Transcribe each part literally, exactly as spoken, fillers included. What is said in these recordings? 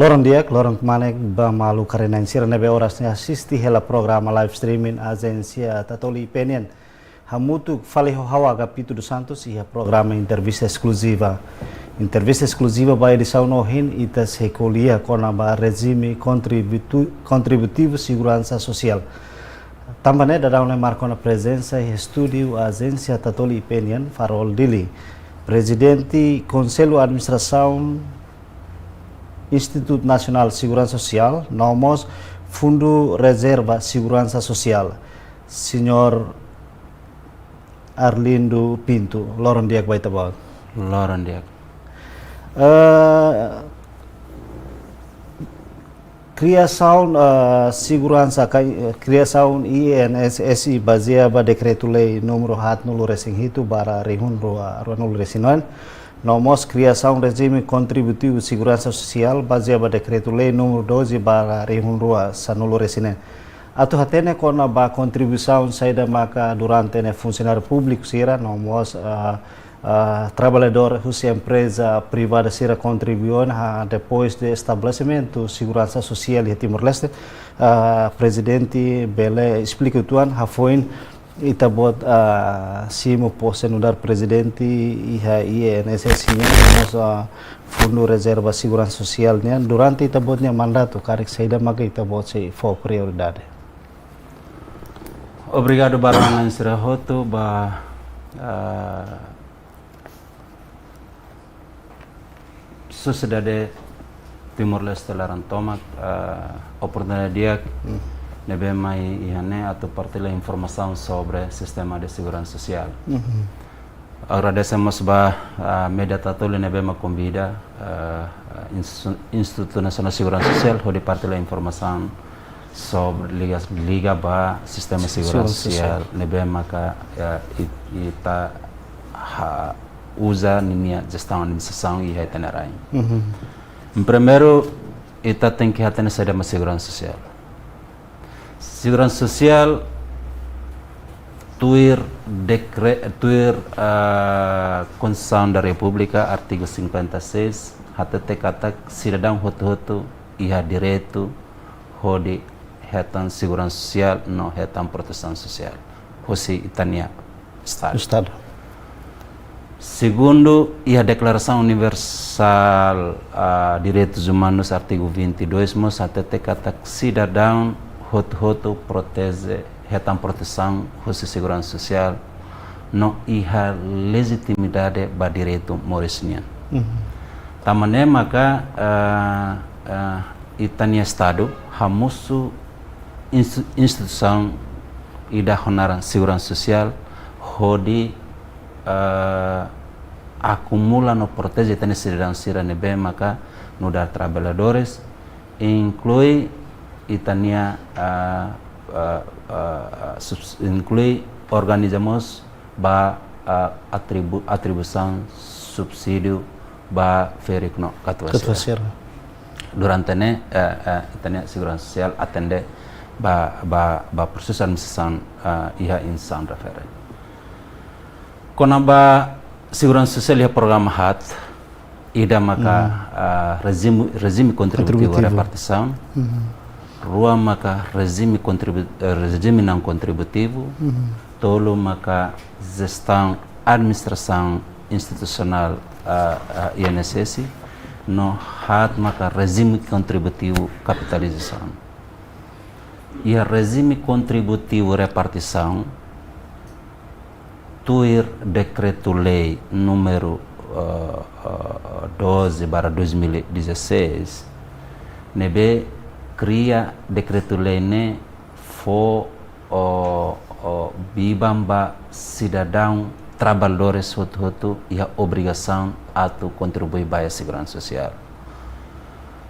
Loron di'ak, loron kmanek ba maluk karik-na'in sira ne'ebé oras ne'e asiste hela programa live streaming Ajénsia Tatoli I P nian. Hamutuk fali ho ha'u Agapito dos Santos iha programa entrevista eskluziva. Entrevista eskluziva ba edisaun ohin ita sei ko'alia kona-ba rejime kontributu-, kontributivu seguransa sosiál. Tanba ne'e daudaun ne'e marka ona prezensa iha estúdiu Ajénsia Tatoli I P nian, Farol Dili, Prezidente Konsellu Administrasaun Institutu Nasionál Seguransa Sosiál, no mós Fundu Rezerva Seguransa Sosiál, Señór Arlindo Pinto. Loron di'ak ba ita-boot. Loron di'ak. Eh, kriasaun, eh, seguransa ka, eh, kriasaun I N S S I bazeia ba Dekretu-Lei númeru haatnulu-resin-hitu barra rihun rua ruanulu-resin-neen, no mós kriasaun rejime kontributivu seguransa sosiál bazeia ba Dekretu-Lei númeru doze barra rihun rua sanulu-resin-neen. Atu hatene kona-ba kontribuisaun saida maka durante ne'e funsionáriu públiku sira, no mós, ah, ah, traballadór husi empreza privada sira kontribui ona, ah, depois de estabelesimentu seguransa sosiál iha Timor-Leste, ah, Prezidente bele esplika uitoan hafoin ita-boot, ah, simu pose nu'udar prezidente iha I N S S nian, no mós, ah, Fundu Rezerva Seguransa Sosiál nian, durante ita-boot nia mandatu, karik saida maka ita-boot sei fó prioridade? Obrigadu ba ita-nia sira hotu ba, ah, sosiedade Timor-Leste laran tomak, ah, oportunidade di'ak Hmm. ne'ebé mai iha ne'e atu partilla informasaun sobre sistema de seguransa sosiál. Mhm. Agradese mós ba, ah, média Tatoli ne'ebé mak konvida, ah, insu-, Institutu Nasionál Seguransa Sosiál hodi partilla informasaun sobre liga, liga ba sistema seguransa Seguransa sosiál sosiál. ne'ebé maka, ah, i-, ita ha uza ninia jestaun administrasaun iha ita-nia rain. Mhm. Primeiru, ita tenke hatene saida mak seguransa sosiál. Seguransa sosiál, tuir dekre-, tuir, ah, Konstituisaun da Repúblika, artigu cinquenta e seis, hatete katak sidadaun hotu-hotu iha direitu hodi hetan seguransa sosiál no hetan protesaun sosiál husi ita-nia Estadu. Estadu. Segundu, iha Deklarasaun Universál, ah, Direitus Umanus, artigu vinte e dois, mós hatete katak sidadaun hotu-hotu proteje, hetan protesaun husi seguransa sosiál, no iha lejitimidade ba direitu moris nian. Mhm. Tanba ne'e maka, ah, ah, ita-nia Estadu hamosu insti-, instituisaun ida ho naran seguransa sosiál hodi, eh, akumula no proteje ita-nia sidadaun sira ne'ebé maka nu'udar traballadores, inklui ita-nia, eh, eh, eh, subs-, inklui organiza mós ba, ah, atribu-, atribuisaun subsídiu ba ferik no katuas sira. Katuas sira. Durante ne'e, eh, eh, ita-nia seguransa sosiál atende ba, ba, ba prosesu administrasaun, ah, iha instituisaun refere. Kona-ba seguransa sosiál iha programa haat, ida maka, Hmm. ah, rejime, rejime kontributivu Kontributivu. repartisaun. Hmm. Rua maka rejime kontribu-, eh, rejime não kontributivu. Hmm. Tolu maka jestaun administrasaun institusionál, ah, ah, I N S S. No haat maka rejime kontributivu kapitalizasaun. Iha rejime kontributivu repartisaun, tuir Dekretu-Lei númeru, eh, eh, doze barra dois mil e dezasseis, ne'ebé kria Dekretu-Lei ne'e fó, o, o, biban ba sidadaun traballadores hotu-hotu iha obrigasaun atu kontribui ba iha seguransa sosiál.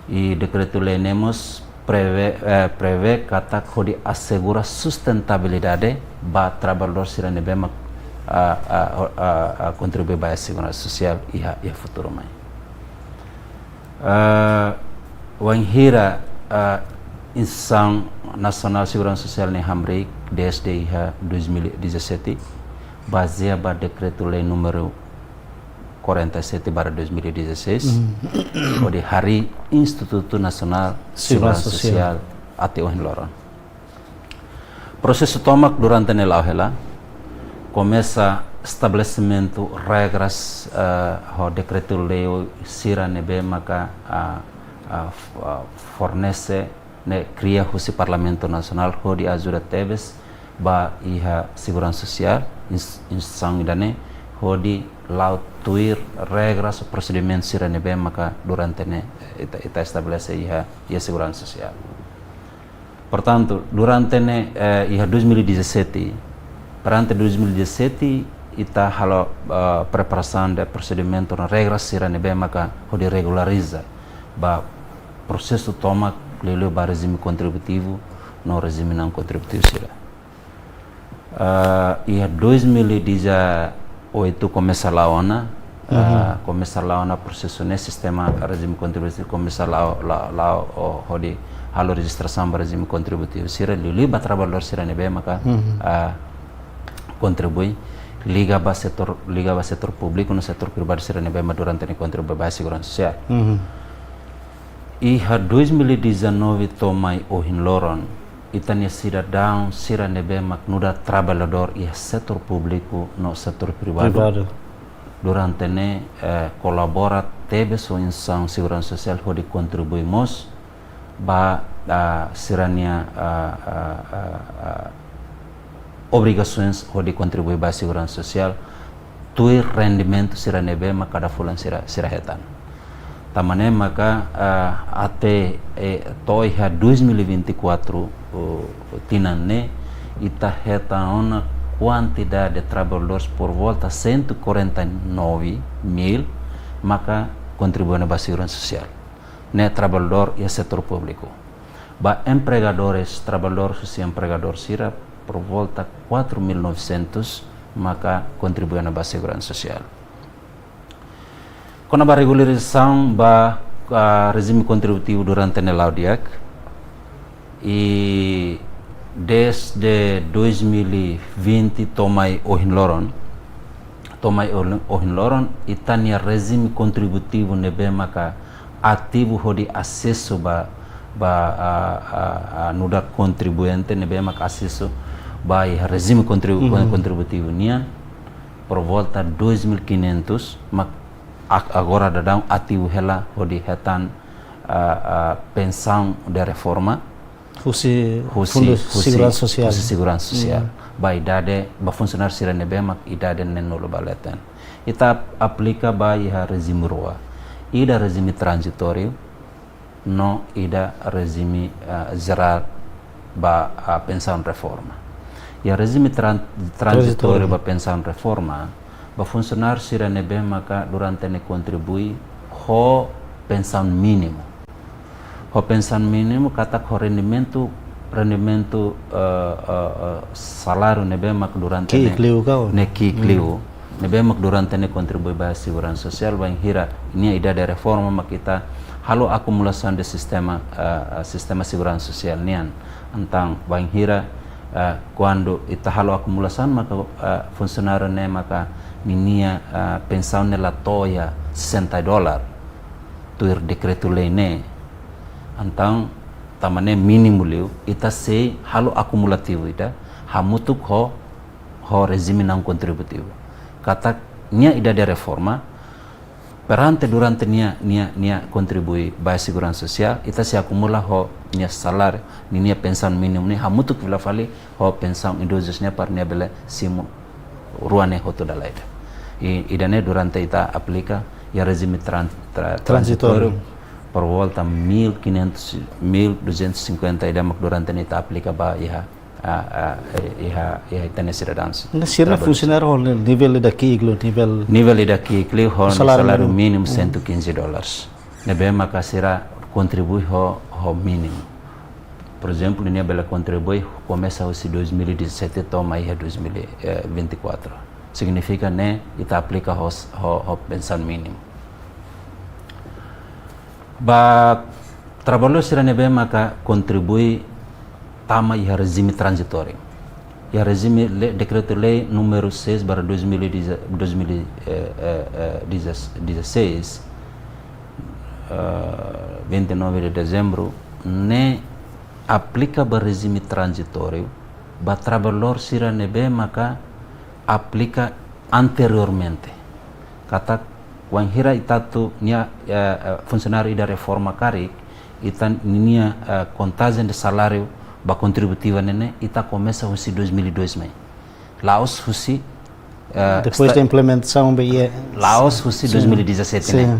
I Dekretu-Lei ne'e mós prevee, eh, prevee katak hodi asegura sustentabilidade ba traballadór sira ne'ebé mak, ah, ah, ah, ah, kontribui ba seguransa sosiál iha, iha futuru mai. Ah, wainhira, ah, Instituisaun Nasionál Seguransa Sosiál ne'e hamriik desde iha dois mil e dezassete, bazeia ba Dekretu-Lei númeru quarenta e sete barra dois mil e dezasseis, hodi harii Institutu Nasionál Seguransa Sosiál até ohin loron. Prosesu tomak durante ne'e la'o hela, komesa estabelesimentu regras, eh, ho dekretu-lei sira ne'ebé maka, ah, ah, f-, ah, fornese ne'e kria husi Parlamentu Nasionál hodi ajuda tebes ba iha seguransa sosiál, ins-, instituisaun ida-ne'e hodi la'o tuir regras ou prosedimentu sira ne'ebé maka durante ne'e ita, ita estabelese iha, iha seguransa sosiál. Portantu, durante ne'e, eh, iha dois mil e dezassete, perante dois mil e dezassete, ita halo, eh, preparasaun de prosedimentu no regras sira ne'ebé maka hodi regulariza ba prosesu tomak liuliu ba rejime kontributivu no rejime não kontributivu sira. Ah, iha dois mil e dezoito komesa la'o ona, ah, komesa la'o ona prosesu ne'e, sistema rejime kontributivu komesa la'o, la'o, la'o, o, hodi halo rejistrasaun ba rejime kontributivu sira, liuliu ba traballadór sira ne'ebé maka, ah, kontribui, liga ba setór, liga ba setór públiku no setór privadu sira ne'ebé maka durante ne'e kontribui ba seguransa sosiál. Iha dois mil e dezanove to'o mai ohin loron, ita-nia sidadaun sira ne'ebé mak nu'udar traballadór iha setór públiku no setór privadu. Privadu. Durante ne'e, eh, kolabora tebes ho instituisaun seguransa sosiál hodi kontribui mós ba, ah, sira-nia, ah, ah, ah, ah, obrigasoens hodi kontribui ba seguransa sosiál, tuir rendimentu sira ne'ebé maka kada fulan sira, sira hetan. Tanba ne'e maka, ah, até, eh, to'o iha dois mil e vinte e quatro, oh, tinan ne'e, ita hetan ona kuantidade de traballadores por volta cento e quarenta e nove mil maka kontribui ona ba seguransa sosiál. Ne'e traballadór iha setór públiku. Ba empregadores, traballadór husi empregadór sira, por volta quatro mil e novecentos maka kontribui ona ba seguransa sosiál. Kona-ba regularizasaun ba, ah, rejime kontributivu durante ne'e la'o di'ak, i desde dois mil e vinte to'o mai ohin loron, to'o mai ohin, ohin loron, ita-nia rejime kontributivu ne'ebé maka ativu hodi asesu ba, ba, ah, ah, ah, nu'udar kontribuinte ne'ebé maka asesu ba iha rejime kontribu-, kontributivu nian, por volta dois mil e quinhentos, mak ak-, agora daudaun ativu hela hodi hetan, ah, ah, pensaun de reforma. Husi, husi, Fundu husi, Seguransa Sosiál. Husi Seguransa Sosiál. Ba idade, ba funsionáriu sira ne'ebé mak idade neenulu ba leten. Ita ap-, aplika ba iha rejime rua. Ida rejime tranzitóriu, no ida rejime, ah, jerál ba, ah, pensaun reforma. Iha rejime tran-, tranzitóriu ba pensaun reforma, ba funsionáriu sira ne'ebé maka durante ne'e kontribui ho pensaun mínimu. Ho pensaun mínimu katak ho rendimentu, rendimentu, eh, eh, eh, saláriu ne'ebé mak durante ne'e ki'ik liu ka, ne'e ki'ik liu. Ne'ebé mak durante ne'e kontribui ba seguransa sosiál, bainhira nia idade reforma mak ita halo akumulasaun de sistema, eh, eh, sistema seguransa sosiál nian. Entaun bainhira, eh, kuandu ita halo akumulasaun maka, eh, funsionáriu ne'e maka ninia, eh, pensaun ne'e la to'o iha sessenta dólar tuir dekretu-lei ne'e. Entaun, tanba ne'e mínimu liu, ita sei halo akumulativu ida, hamutuk ho, ho rejime não kontributivu. Katak nia idade reforma, perante durante nia, nia, nia kontribui ba seguransa sosiál, ita sei akumula ho nia saláriu, ninia pensaun mínimu ne'e, hamutuk fila fali ho pensaun idozus nian para nia bele simu rua ne'e hotu dala ida. I, ida-ne'e durante ita aplika iha rejime tran-, tra-, tranzitóriu, por volta mil quinhentos, mil duzentos e cinquenta ida mak durante ne'e ita aplika ba iha, ah, ah, eh, iha, iha ita-nia sidadaun. Ne'e sira traballadór funsionáriu ho nivel ida ki'ik liu, nivel, nivel ida ki'ik liu ho saláriu mínimu cento e quinze dólares. Ne'ebé maka sira kontribui ho, ho mínimu. Por ezemplu, nia bele kontribui komesa husi dois mil e dezassete to'o mai iha dois mil e vinte e quatro. Signifika ne'e ita aplika ho, ho, ho pensaun mínimu. Ba traballadór sira ne'ebé maka kontribui tama iha rejime tranzitóriu. iha rejime lei, dekretu-lei númeru seis barra dois mil e dez, dois mil, eh, eh, eh, dezasseis, eh, vinte e nove de dezembro, ne'e aplika ba rejime tranzitóriu ba trabalhadór sira ne'ebé maka aplika anteriormente. Katak wainhira ita atu nia, eh, eh, funsionáriu ida reforma karik, ita ninia, eh, kontajen de saláriu ba kontributiva ne'e ne'e, ita komesa husi dois mil e dois mai. La'ós husi, eh, Depois esta- da implementação, B I E. La'ós husi Sim. dois mil e dezassete Sim. ne'e.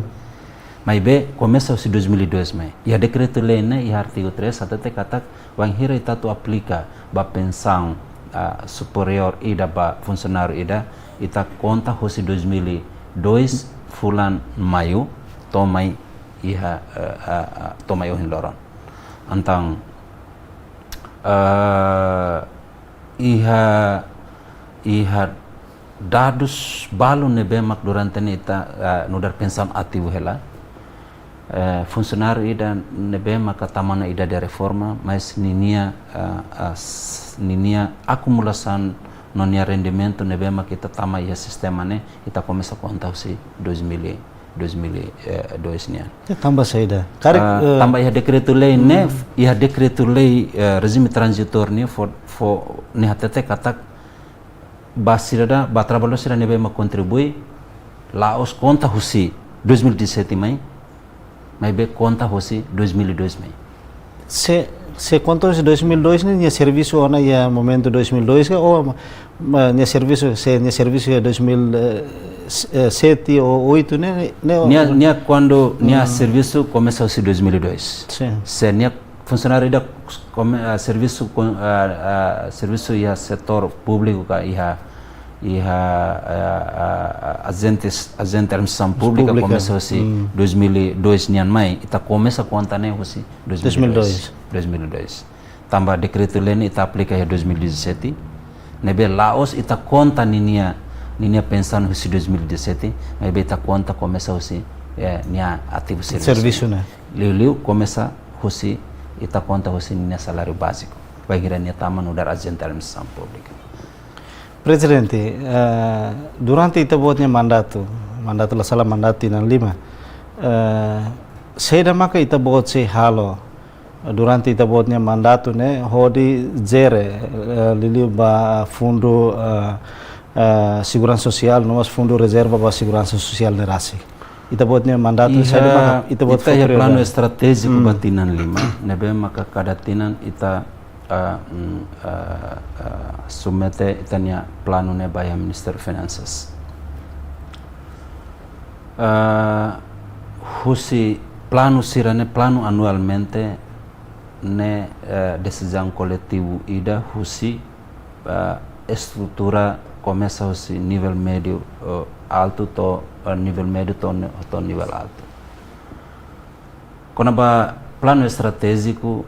Maibé komesa husi dois mil e dois mai. Iha dekretu-lei ne'e, iha artigu três, hatete katak wainhira ita atu aplika ba pensaun, ah, superiór ida ba funsionáriu ida, ita konta husi dois mil e dois fulan Maiu to'o mai iha, eh, ah, ah, to'o mai ohin loron. Entaun, eh, iha, iha dadus balu ne'ebé mak durante ne'e ita, ah, nu'udar pensaun ativu hela. Eh, funsionáriu ida ne'ebé maka tama ona idade reforma, mas ninia, ah, ah, s-, ninia akumulasaun no nia rendimentu ne'ebé mak ita tama iha sistema ne'e, ita komesa konta husi dois mil e, dois mil e dois nian. Ya, tanba saida? Karik, Ah, eh, tanba iha dekretu-lei ne'e, hmm. iha dekretu-lei, eh, rejime tranzitóriu ne'e fó, fó, ne'e hatete katak ba sira da, ba trabalhadór sira ne'ebé mak kontribui, la'ós konta husi dois mil e dezassete mai, maibé konta husi dois mil e dois mai. Se, se konta husi dois mil e dois ne'e, nia servisu ona iha momentu dois mil e dois ka, ou, ma, nia servisu, se nia servisu iha dois mil e sete ou oito ne'e, ne'e, Nia, nia kuandu nia Hmm. servisu komesa husi dois mil e dois. Sim. Se nia funsionáriu ida kome-, ah, servisu kon-, ah, ah, servisu iha setór públiku ka iha, iha, ah, ah, ah, ajentes, ajente administrasaun públika Públika. komesa husi Hmm. dois mil e dois nian mai, ita komesa konta ne'e husi dois mil e dois. Dois mil e dois. Dois mil e dois. Tanba dekretu-lei ne'e ita aplika iha dois mil e dezassete, ne'ebé la'ós ita konta ninia, ninia pensaun husi dois mil e dezassete, maibé ita konta komesa husi, eh, nia ativu servisu. Servisu ne'e. Liuliu komesa husi, ita konta husi ninia saláriu báziku. Bainhira nia tama nu'udar ajente administrasaun públika. Prezidente, eh, durante ita-boot nia mandatu, mandatu la sala mandatu tinan lima, eh, saida maka ita-boot sei halo durante ita-boot nia mandatu ne'e hodi jere, eh, liuliu ba fundu, eh, eh, seguransa sosiál, no mós fundu rezerva ba seguransa sosiál ne'e rasik. Ita-boot nia mandatu ne'e saida maka ita-boot Iha, fó ita iha prioridade. planu estratéjiku Hmm. ba tinan lima, ne'ebé maka kada tinan ita, ah, mm, ah, ah, submete ita-nia planu ne'e ba iha Ministériu Finansas. Ah, husi planu sira-ne'e, planu anualmente ne'e, eh, desizaun koletivu ida husi, eh, estrutura komesa husi nivel médiu, eh, altu to'o, eh, nivel médiu to'o ni-, to'o nivel altu. Kona-ba planu estratéjiku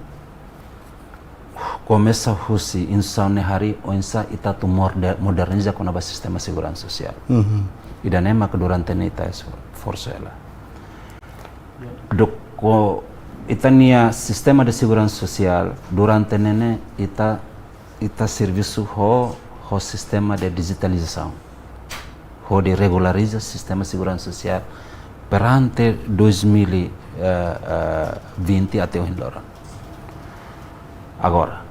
komesa husi instituisaun ne'e harii oinsá ita atu morde-, moderniza kona-ba sistema seguransa sosiál. Mhm. Ida-ne'e maka durante ne'e ita esforsu hela. Doko ita-nia sistema de seguransa sosiál durante ne'e ne'e ita, ita servisu ho, ho sistema de dijitalizasaun, hodi regulariza sistema seguransa sosiál perante dois mil e vinte até ohin loron. Agora,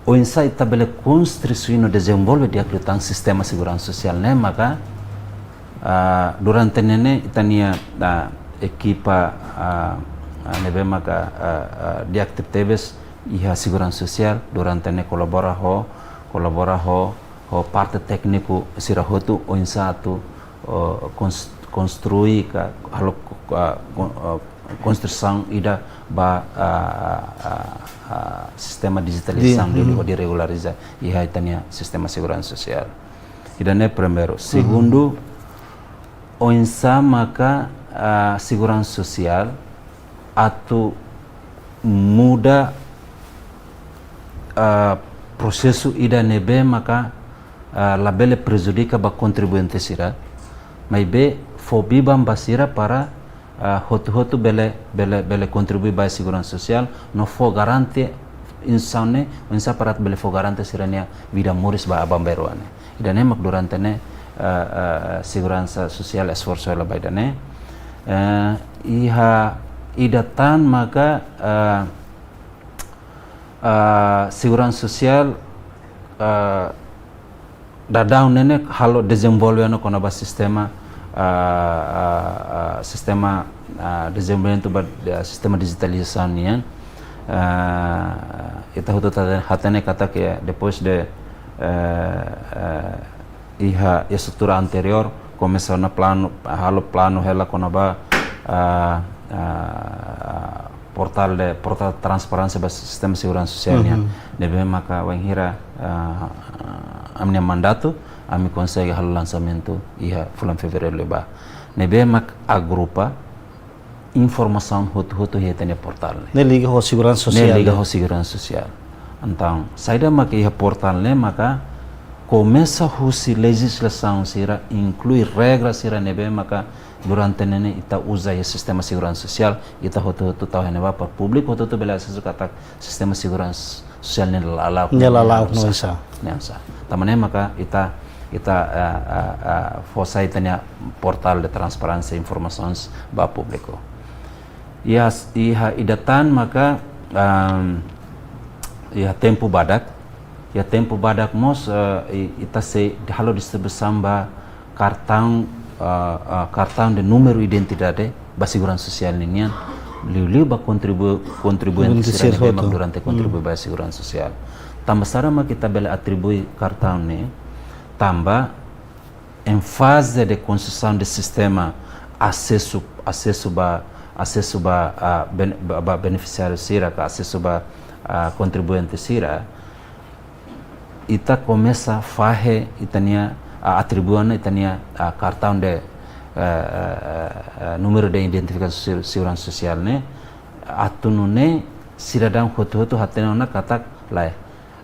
oinsá ita bele konstrui no dezenvolve di'ak liután sistema seguransa sosiál ne'e maka, ah, durante ne'e ne'e ita-nia, ah, ekipa, ah, ah, ne'ebé maka, ah, ah, di'ak tebetebes iha seguransa sosiál durante ne'e kolabora ho, kolabora ho, ho parte tékniku sira hotu oinsá atu, oh, kons-, konstrui ka halo, ah, kon-, ah, konstrusaun ida ba, ah, ah, ah, sistema dijitalizasaun Di-, liuliu hmm. hodi regulariza iha ita-nia sistema seguransa sosiál. Ida-ne'e primeiru. Hmm. Segundu, oinsá maka, ah, seguransa sosiál atu muda, ah, prosesu ida ne'ebé maka, ah, labele prejudika ba kontribuinte sira, maibé fó biban ba sira para, ah, hotu-hotu bele, bele, bele kontribui ba seguransa sosiál, no fó garante instituisaun ne'e, oinsá para atu bele fó garante sira-nia vida moris ba aban-bainrua ne'e. Ida-ne'e mak durante ne'e, eh, eh, seguransa sosiál esforsu hela ba ida-ne'e. Eh, iha ida tan maka, eh, eh, seguransa sosiál, eh, daudaun ne'e halo dezenvolve ona kona-ba sistema, ah, ah, ah, sistema, ah, dezenvolvimentu ba, ah, sistema dijitalizasaun nian. Ah, ita hotu hatene, hatene katak iha, depois de, eh, eh, iha estrutura anteriór, komesa ona planu, halo planu hela kona-ba, ah, ah, portál de, portál transparénsia ba sistema seguransa sosiál nian. Mhm. Ne'ebé maka wainhira, ah, ah, ami-nia mandatu, ami konsege halo lansamentu iha fulan Fevereiru liubá. Ne'ebé mak agrupa informasaun hotu-hotu iha ita-nia portál ne'e. Ne'e liga ho seguransa sosiál. Ne'e liga ho seguransa sosiál. Entaun, saida maka iha portál ne'e maka komesa husi lejizlasaun sira, inklui regra sira ne'ebé maka durante ne'e ne'e ita uza iha sistema seguransa sosiál, ita hotu-hotu tau iha ne'ebá para públiku hotu-hotu bele asesu katak sistema seguransa sosiál ne'e lala'ok, ne'e lala'ok, ne'e oinsá, ne'e oinsá. Tanba ne'e maka ita, ita, eh, eh, eh, fó sai ita-nia portál de transparénsia informasaun ba públiku. Iha, iha ida tan maka, ehm, iha tempu badak, iha tempu badak mós, eh, i-, ita sei halo distribuisaun ba kartaun, ah, ah, kartaun de númeru identidade ba seguransa sosiál ninian, liuliu ba kontribu-, kontribuinte sira ne'ebé mak durante kontribui ba seguransa sosiál. Tanba sá mak ita bele atribui kartaun ne'e, tanba em fase de konstrusaun de sistema asesu, asesu ba, asesu ba, ah, ben-, ba, ba benefisiáriu sira ka asesu ba, ah, kontribuinte sira, ita komesa fahe ita-nia, ah, atribui ona ita-nia, ah, kartaun de, eh, eh, eh, númeru de identifikasaun se-, seguransa sosiál ne'e, atu nune'e sidadaun hotu-hotu hatene ona katak lae,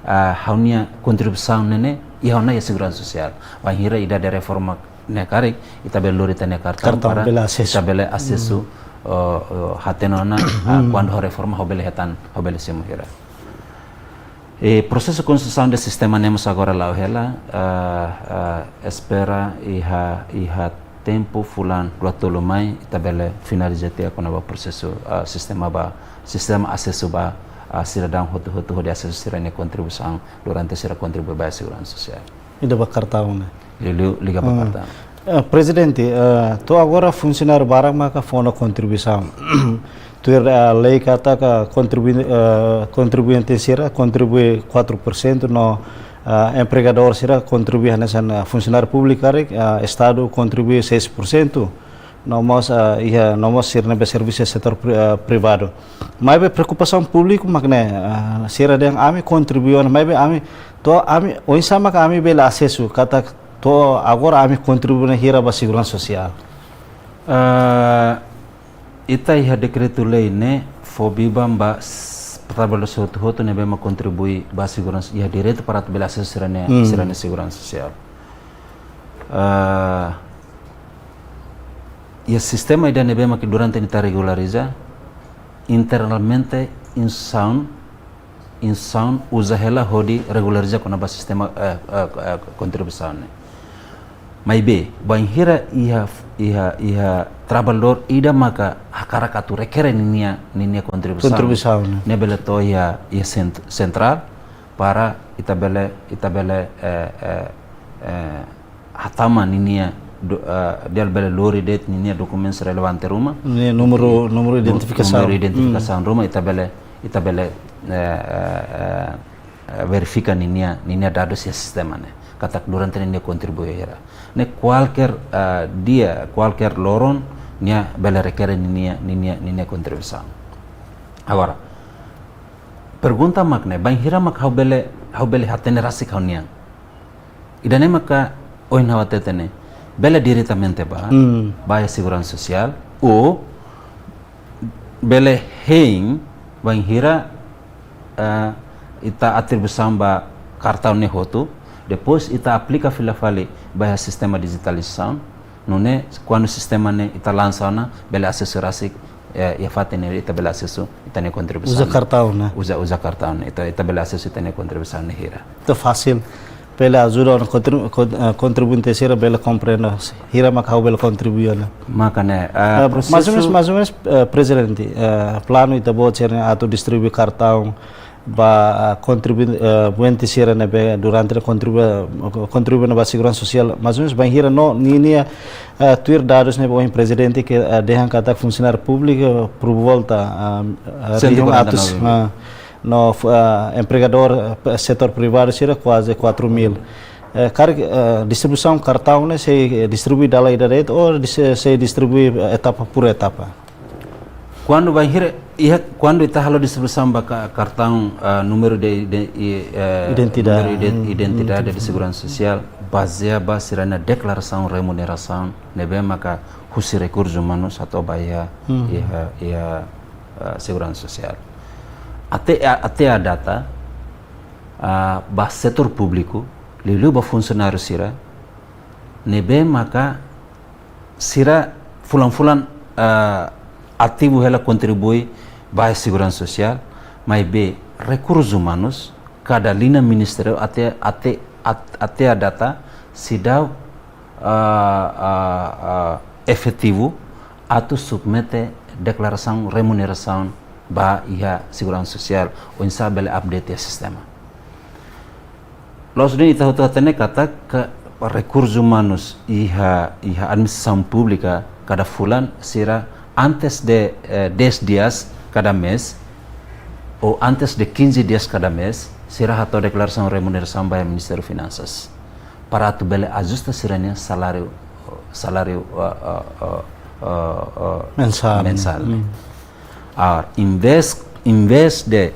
ah, ha'u-nia kontribuisaun ne'e ne'e iha ona iha seguransa sosiál. Wainhira idade reforma ne'e karik, ita bele lori ita-nia kartaun, kartaun para bele asesu, ita bele asesu, oh, oh, hatene ona, ah, kuandu ha'u reforma ha'u bele hetan, ha'u bele simu hira. E prosesu konstrusaun de sistema ne'e mós agora la'o hela, ah, ah, espera iha, iha tempu fulan rua tolu mai, ita bele finaliza tiha kona-ba prosesu, ah, sistema ba, sistema asesu ba, ah, sidadaun hotu-hotu hodi asesu sira-nia kontribuisaun durante sira kontribui ba seguransa sosiál. Ida ba kartaun ne'e. Liuliu liga ba kartaun. Eh, Prezidente, eh, to'o agora funsionáriu barak maka fó ona kontribuisaun. Tuir, eh, lei katak kontribui-, eh, kontribuinte sira kontribui quatro por cento no, eh, empregadór sira kontribui hanesan, eh, funsionáriu públiku karik, eh, Estadu kontribui seis por cento. No mós, eh, iha, no mós sira ne'ebé servisu setór pri-, eh, privadu. Maibé preokupasaun públiku mak ne'e, eh, sira dehan ami kontribui ona, maibé ami, to'o ami, oinsá maka ami bele asesu katak to'o agora ami kontribui ona hira ba seguransa sosiál. Eh, ita iha dekretu-lei ne'e fó biban ba s-, trabalhadór hotu-hotu ne'ebé mak kontribui ba seguransa, iha direitu para atu bele asesu sira-nia, sira-nia seguransa sosiál. Ah, iha sistema ida ne'ebé mak durante ne'e ita regulariza, internamente instituisaun, instituisaun uza hela hodi regulariza kona-ba sistema, eh, eh, eh, kontribuisaun ne'e. Maibé, bainhira iha, iha, iha trabalhadór ida maka hakarak atu rekere ninia, ninia kontribuisaun. Kontribuisaun ne'e. Ne'e bele to'o iha, iha sent-, sentrál, para ita bele, ita bele, eh, eh, eh, hatama ninia do-, eh, ita bele lori de'it ninia dokumentus relevante ruma. Ninia númeru, númeru nu-, identifikasaun. Númeru identifikasaun ruma, ita bele, ita bele, eh, eh, eh, eh, verifika ninia, ninia dadus iha sistema ne'e. Katak durante ne'e nia kontribui hira. Ne'e kualkér, eh, dia, kualkér loron, nia bele rekere ninia, ninia, ninia kontribuisaun. Agora, pergunta mak ne'e, bainhira mak ha'u bele, ha'u bele hatene rasik ha'u-nian. Ida-ne'e maka ohin ha'u hatete ne'e. Bele diretamente ba, ba iha seguransa sosiál, ou bele hein, bainhira, eh, ita atribuisaun ba kartaun ne'e hotu, depois ita aplika fila fali ba iha sistema dijitalizasaun, nune'e kuandu sistema ne'e ita lansa ona, bele asesu rasik, eh, iha fatin ne'e ita bele asesu ita-nia kontribuisaun. Uza kartaun, ne'e? Uza, uza kartaun. Ita, ita bele asesu ita-nia kontribuisaun ne'e hira. Ita fasil. Bele ajuda ona kontribu-, kon-, eh, kontribuinte sira bele komprende hira maka ha'u bele kontribui ona. Maka ne'e, eh, eh, mais ou menos, prosesu mais ou menos, eh, Prezidente, eh, planu ita-boot sira-ne'e atu distribui kartaun ba, ah, kontribu-, eh, buente sira ne'ebé durante ne'e kontribu-, kontribui ona ba seguransa sosiál. Mais ou menos bainhira no ninia, eh, tuir dadus ne'ebé ohin Prezidente ke, eh, dehan katak funsionáriu públiku por volta, ah, ah, rihun atus, Cento e quarenta e nove mil. Ah, no, ah, empregadór, eh, setór privadu sira kuaze quatro mil. Eh, karik, eh, distribuisaun kartaun ne'e sei, eh, distribui dala ida de'it ou di-, sei, sei distribui, eh, etapa por etapa? Kuandu bainhira, iha, kuandu ita halo distribuisaun ba ka-, kartaun, ah, númeru de, de, i-, eh, Identidade. Númeru de Hmm, identidade hmm. de seguransa sosiál, bazeia ba sira-nia deklarasaun remunerasaun, ne'ebé maka husi rekursus umanus hato'o ba iha, Hmm. iha, iha, ah, seguransa sosiál. Até a, até a data, ah, ba setór públiku, liuliu ba funsionáriu sira, ne'ebé maka sira fulan-fulan, ah, ativu hela kontribui ba seguransa sosiál, maibé rekursus umanus, kada liña ministériu até, até, at-, até a data seidauk, ah, ah, ah, efetivu atu submete deklarasaun remunerasaun ba iha seguransa sosiál, oinsá bele update iha sistema. Loos duni ita hotu hatene katak rekursus umanus iha, iha administrasaun públika kada fulan sira antes de, eh, dez dias kada mês ou antes de quinze dias kada mês sira hato'o deklarasaun remunerasaun ba Ministériu Finansas para atu bele ajusta sira-nia saláriu, saláriu, eh, eh, eh, eh, eh, Mensál. mensál. Hmm. Ah, em vez, em vez de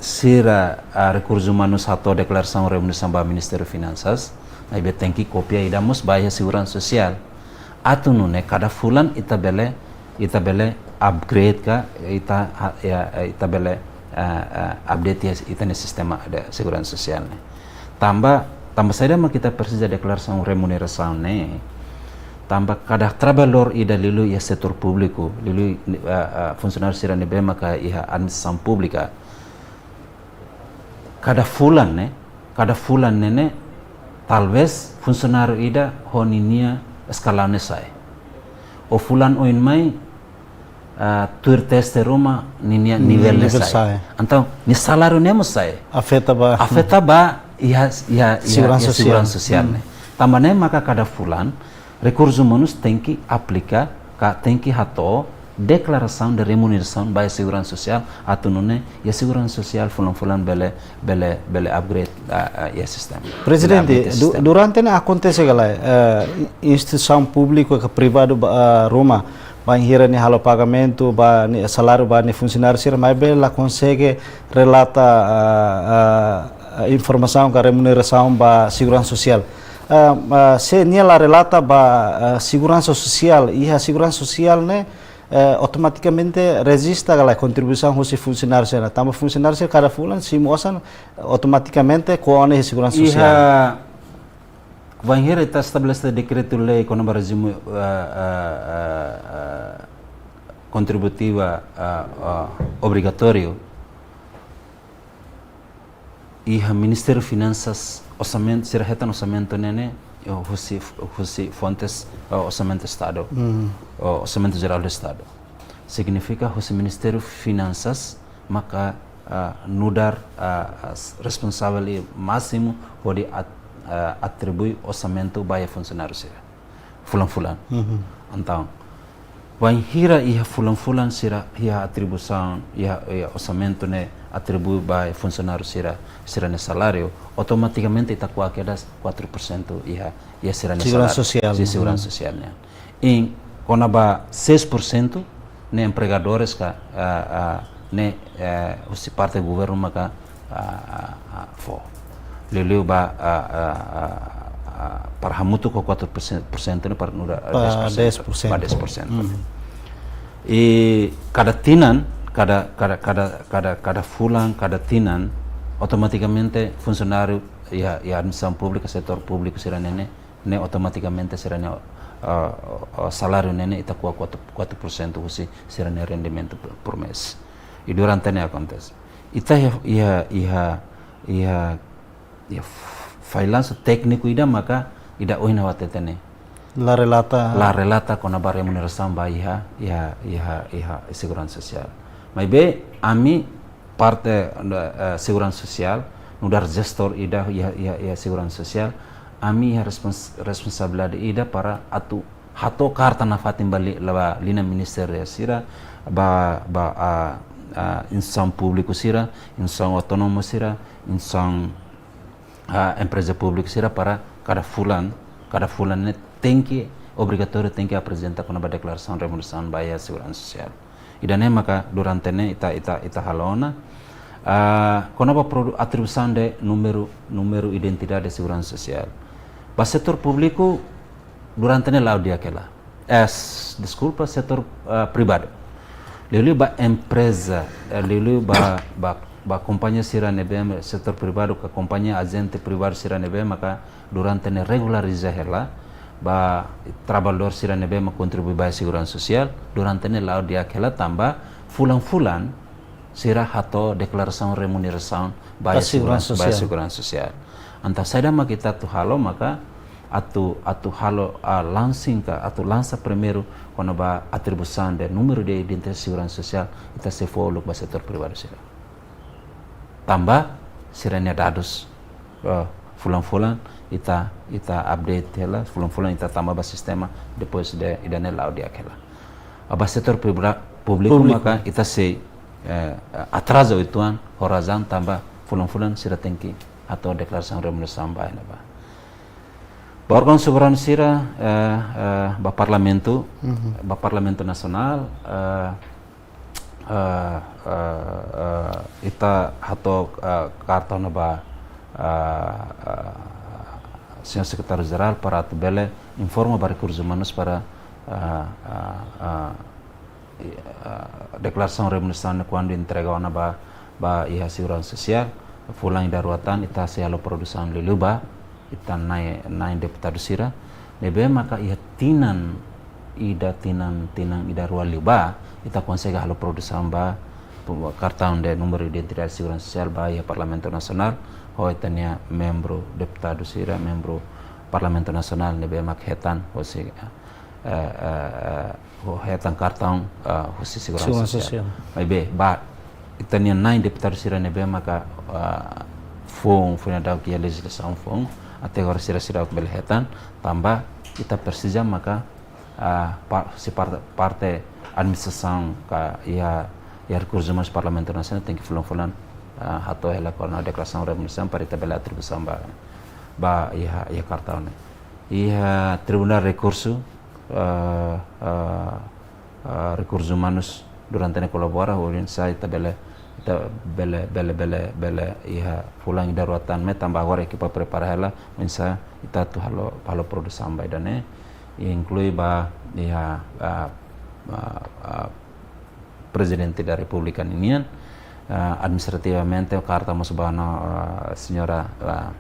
sira, ah, rekursus umanus hato'o deklarasaun remunerasaun ba Ministériu Finansas, maibé tenke kopia ida mós ba iha seguransa sosiál. Atu nune'e kada fulan ita bele, ita bele upgrade ka, ita ha-, ya, ita bele, ah, ah, update iha ita-nia sistema de seguransa sosiál ne'e. Tanba, tanba saida mak ita presiza deklarasaun remunerasaun ne'e? Tanba kada traballadór ida liuliu iha setór públiku, liuliu, ah, ah, funsionáriu sira ne'ebé maka iha administrasaun públika, kada fulan ne'e, kada fulan ne'e ne'e, talvés funsionáriu ida ho ninia eskalaun ne'e sa'e. Ou fulan oin mai, ah, tuir teste ruma ninia Hmm, nivel ne'e nivel sa'e. sa'e. Entaun, nia saláriu ne'e mós sa'e. Afeta ba. Afeta ba iha, iha, iha, Seguransa iha sosiál. seguransa sosiál Hmm. ne'e. Tanba ne'e maka kada fulan, rekursus umanus tenke aplika, ka tenke hato'o deklarasaun de remunerasaun ba iha seguransa sosiál, atu nune'e iha seguransa sosiál fulan-fulan bele, bele, bele upgrade, ah, ah, iha sistema. Prezidente, Bele upgrade du-, sistema. durante ne'e akontese ka lae, eh, instituisaun públiku ka privadu ba, ah, ruma, bainhira nia halo pagamentu ba nia saláriu ba nia funsionáriu sira, maibé la konsege relata, ah, ah, informasaun ka remunerasaun ba seguransa sosiál. Ah, ah, se nia la relata ba, ah, seguransa sosiál, iha seguransa sosiál ne'e, eh, automatikamente rejista ka lae kontribuisaun husi funsionáriu sira. Tanba funsionáriu sira kada fulan simu osan, automatikamente ko'alia ho seguransa sosiál. Iha, bainhira ita estabelese dekretu-lei kona-ba rejime, eh, eh, eh, eh, kontributivu, eh, eh, obrigatóriu, iha Ministériu Finansas orsamentu, sira hetan orsamentu ne'e ne'e, eh, husi, husi fontes, eh, orsamentu Estadu, Hmm. eh, orsamentu jerál do Estadu. Signifika husi Ministériu Finansas maka, ah, nu'udar, ah, ah, responsavel i másimu hodi at-, ah, atribui orsamentu ba iha funsionáriu sira fulan-fulan. Mhm. Entaun, bainhira iha fulan-fulan sira iha atribuisaun, iha, iha orsamentu ne'e atribui ba funsionáriu sira, sira-nia saláriu, automatikamente ita ko'a kedas quatro por cento iha, iha sira-nia Seguransa saláriu. sosiál. Sim, seguransa Mhm. sosiál ne'e. I kona-ba seis por cento ne'e empregadores ka, ah, ah, ne'e, eh, husi parte governu maka, ah, ah, ah, fó. Liuliu ba, ah, ah, ah, ah, para hamutuk ho quatro por cento, por cento ne'e para nu'udar, ah, Ba dez por cento. dez por cento. Ba dez por cento. Hmm. I kada tinan, kada, kada, kada, kada, kada fulan, kada tinan, automatikamente funsionáriu iha, iha administrasaun públika, setór públiku sira-ne'e ne'e, ne'e automatikamente sira-nia, ah, ah, saláriu ne'e ne'e ita ko'a kuatru, kuatru por sentu husi sira-nia rendimentu por, por mês. I durante ne'e akontese. Ita iha, iha, iha, iha, iha fallansu tékniku ida maka ida ohin ha'u hatete ne'e. La relata. La relata kona-ba remunerasaun ba iha, iha, iha, iha seguransa sosiál. Maibé ami parte, eh, seguransa sosiál, nu'udar jestór ida iha, iha, iha seguransa sosiál, ami iha respons-, responsabilidade ida para atu hato'o karta nafatin ba li-, ba liña ministériu sira, ba, ba, ah, ah, instituisaun públiku sira, instituisaun autónomu sira, instituisaun, ah, empreza públiku sira para kada fulan, kada fulan ne'e tenke, obrigatóriu tenke aprezenta kona-ba deklarasaun remunerasaun ba iha seguransa sosiál. Ida-ne'e maka durante ne'e ita, ita, ita halo ona. Ah, kona-ba produ-, atribuisaun de númeru, númeru identidade seguransa sosiál. Ba setór públiku durante ne'e la'o di'ak hela. Es, deskulpa, setór, ah, privadu. Liuliu ba empreza, eh, liuliu ba, ba, ba kompañia sira ne'ebé setór privadu ka kompañia ajente privadu sira ne'ebé maka durante ne'e regulariza hela, ba trabalhadór sira ne'ebé mak kontribui ba seguransa sosiál, durante ne'e la'o di'ak hela tanba fulan-fulan sira hato'o deklarasaun remunerasaun ba, ba seguransa, seguransa ba sosiál, seguransa sosiál. Entaun saida mak ita atu halo maka atu, atu halo, ah, lansing ka atu lansa primeiru kona-ba atribuisaun de númeru de identidade seguransa sosiál, ita sei fó uluk ba setór privadu sira. Tanba sira-nia dadus, eh, fulan-fulan ita, ita update hela, fulan-fulan ita tama ba sistema, depois de ida-ne'e la'o di'ak hela. Ah, ba setór pribra-, públiku, públiku, maka ita sei, eh, atraza uitoan, ho razaun tanba fulan-fulan sira tenke hato'o deklarasaun remunerasaun ba iha ne'ebá. Ba órgaun soberanu sira, eh, eh, ba Parlamentu, mhm, ba Parlamentu Nasionál, eh, eh, eh, eh, ita hato'o, eh, karta ona ba, eh, eh, Señór Sekretáriu Jerál para atu bele informa ba Rekursus Umanus para, eh, eh, eh, i, eh, deklarasaun remunerasaun ne'e kuandu entrega ona ba, ba iha seguransa sosiál, fulan ida rua tan ita sei halo produsaun liuliu ba ita na'in, na'in deputadu sira ne'ebé maka iha tinan ida, tinan, tinan ida rua liubá ita konsege halo produsaun ba pu-, kartaun de númeru identidade seguransa sosiál ba iha Parlamentu Nasionál ho ita-nia membru deputadu sira, membru Parlamentu Nasionál ne'ebé mak hetan hosi, eh, eh, eh, ho hetan kartaun, eh, husi seguransa sosiál. Seguransa sosiál. Maibé, ba ita-nia na'in deputadu sira ne'ebé maka, eh, foun, foin daudauk iha lejizlasaun foun, até agora sira seidauk bele hetan, tanba ita presiza maka, eh, pa-, husi parte, parte administrasaun ka iha, iha Rekursus Umanus Parlamentu Nasionál tenke fulan-fulan, eh, hato'o hela kona-ba deklarasaun remunerasaun para ita bele atribuisaun ba, ba iha, iha kartaun ne'e. Iha Tribunál Rekursu, eh, eh, eh, Rekursus Umanus durante ne'e kolabora, oinsá ita bele, ita bele, bele, bele, bele iha fulan ida rua tan mai tanba agora ekipa prepara hela, oinsá ita atu halo, halo produsaun ba ida-ne'e, inklui ba iha, ah, ah, ah, Prezidente da Repúblika ninian, ah, administrativamente karta mós ba ona, ah, señora, ah,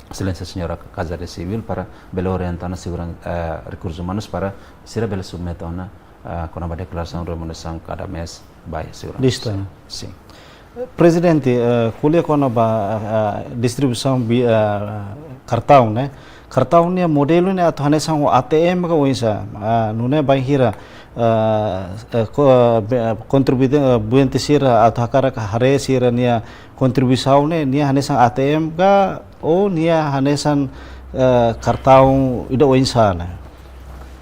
Exelénsia Señora Casa de Civil para bele orienta ona seguran-, ah, Rekursus Umanus para sira bele submete ona, ah, kona-ba deklarasaun remunerasaun kada mês ba iha seguransa. Listo. Sin. Prezidente, eh, ko'alia kona-ba, eh, distribuisaun bi-, eh, kartaun, ne'e. Kartaun nia modelu ne'e atu hanesan ho A T M ka oinsá, ah, nune'e bainhira, eh, eh, ko-, eh, be-, eh, kontribuinte, eh, buente sira atu hakarak haree sira-nia kontribuisaun ne'e, nia hanesan A T M ka ou nia hanesan, eh, kartaun ida oinsá ne'e?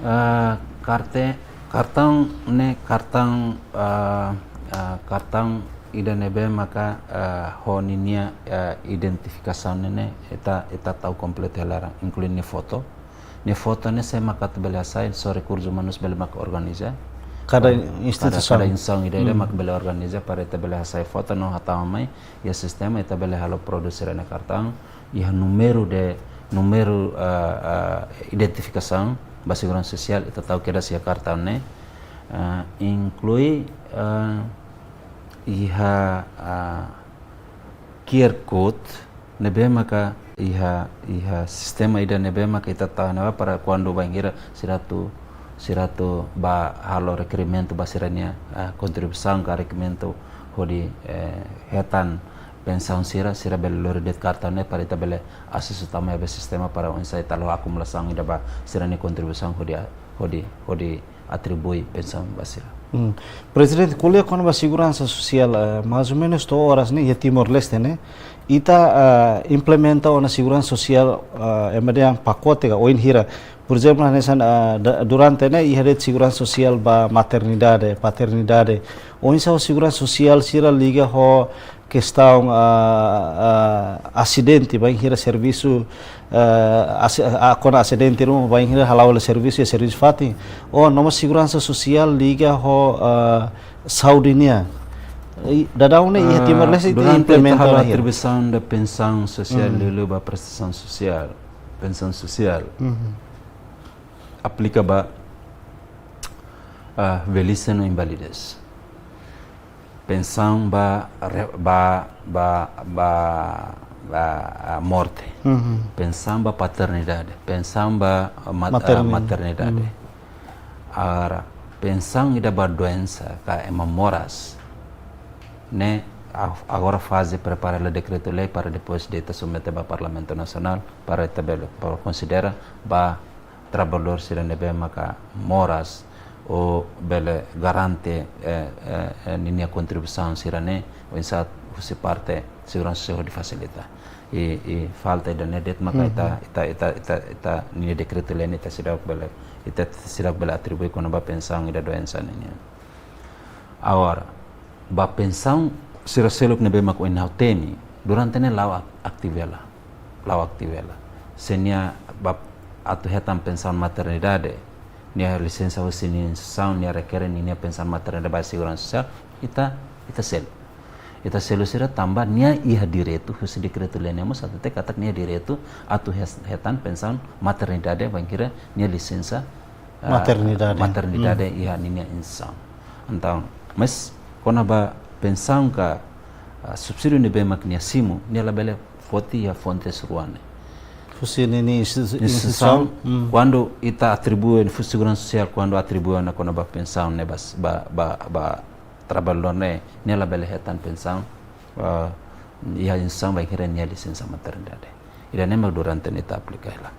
Eh, karte-, kartaun ne'e, kartaun, eh, eh, kartaun ida ne'ebé maka, eh, ho ninia, eh, identifikasaun ne'e ne'e ita, ita tau kompletu hela laran, inklui nia foto. Nia foto ne'e sé maka atu bele hasai, só Rekursus Umanus bele maka organiza. Kada, kada instituisaun, kada instituisaun ida-ida, hmm, maka bele organiza para ita bele hasai foto no hatama mai iha sistema, ita bele halo produs sira-nia kartaun. Iha númeru de, númeru, eh, eh, identifikasaun ba seguransa sosiál ita tau kedas iha kartaun ne'e, eh, inklui, eh, iha, eh, Q R code ne'ebé maka iha, iha sistema ida ne'ebé maka ita tau ne'ebá para kuandu bainhira sira atu, sira atu bá halo rekerimentu ba sira-nia, ah, kontribuisaun ka rekerimentu hodi, eh, hetan pensaun sira, sira bele lori de'it kartaun ne'e para ita bele asesu tama iha be sistema para oinsá ita halo akumulasaun ida ba sira-nia kontribuisaun hodi a-, hodi, hodi atribui pensaun ba sira. Hmm. Prezidente, ko'alia kona-ba seguransa sosiál, eh, mais ou menus to'o oras ne'e iha Timor-Leste ne'e, ita, eh, implementa ona seguransa sosiál, eh, ema dehan pakote ka oin hira. Por ezemplu, hanesan, eh, da-, durante ne'e iha de'it seguransa sosiál ba maternidade, paternidade. Oinsá seguransa sosiál sira liga ho kestaun, ah, ah, asidente, bainhira servisu, ah, asi-, ah, kona asidente ruma, bainhira hala'o hela servisu, iha servisu fatin. Ou no mós seguransa sosiál liga ho, ah, saúde nian. I, daudaun ne'e iha, ah, Timor-Leste ita durante implementa ita halo ona hira. Atribuisaun de pensaun sosiál, hmm, liuliu ba prestasaun sosiál, pensaun sosiál. Mhm. Aplika ba, ah, velhice no invalidez. Pensaun ba re-, ba, ba, ba, ba, ah, morte. Mhm. Pensaun ba paternidade. Pensaun ba, ah, mat-, ah, materni-, maternidade. Mhm. Agora, pensaun ida ba doensa ka ema moras. Ne'e, a-, agora faze prepara hela dekretu-lei para depois de ita submete ba Parlamentu Nasionál para ita bele, para konsidera ba traballadór sira ne'ebé maka moras ou bele garante, eh, eh, eh, ninia kontribuisaun sira-ne'e, oinsá husi parte seguransa sosiál hodi fasilita. I, i falta ida-ne'e de'it maka, mhm, ita, ita, ita, ita, ita ninia dekretu-lei ne'e ita seidauk bele, ita seidauk bele atribui kona-ba pensaun ida doensa nian. Agora, ba pensaun sira seluk ne'ebé mak ohin ha'u temi, durante ne'e la'o ak-, aktif hela. La'o aktif hela. Se nia ba atu hetan pensaun maternidade, nia lisensa husi nia instituisaun, nia rekere ninia pensaun maternidade ba seguransa sosiál, ita, ita selu. Ita selu sira tanba nia iha direitu, husi dekretu-lei ne'e mós hatete katak nia direitu atu hes-, hetan pensaun maternidade bainhira nia lisensa, ah, maternidade. Maternidade, hmm, iha ninia instituisaun. Entaun, mas kona-ba pensaun ka, ah, subsídiu ne'ebé mak nia simu, nia labele foti iha fontes rua ne'e. Husi ninia institu-, instituisaun, instituisaun, hmm, kuandu ita atribui, husi seguransa sosiál, kuandu atribui ona kona-ba pensaun ne'e ba, ba, ba, ba traballadór ne'e, nia labele hetan pensaun, ah, iha instituisaun bainhira nia lisensa maternidade. Ida-ne'e mak durante ne'e ita aplika hela.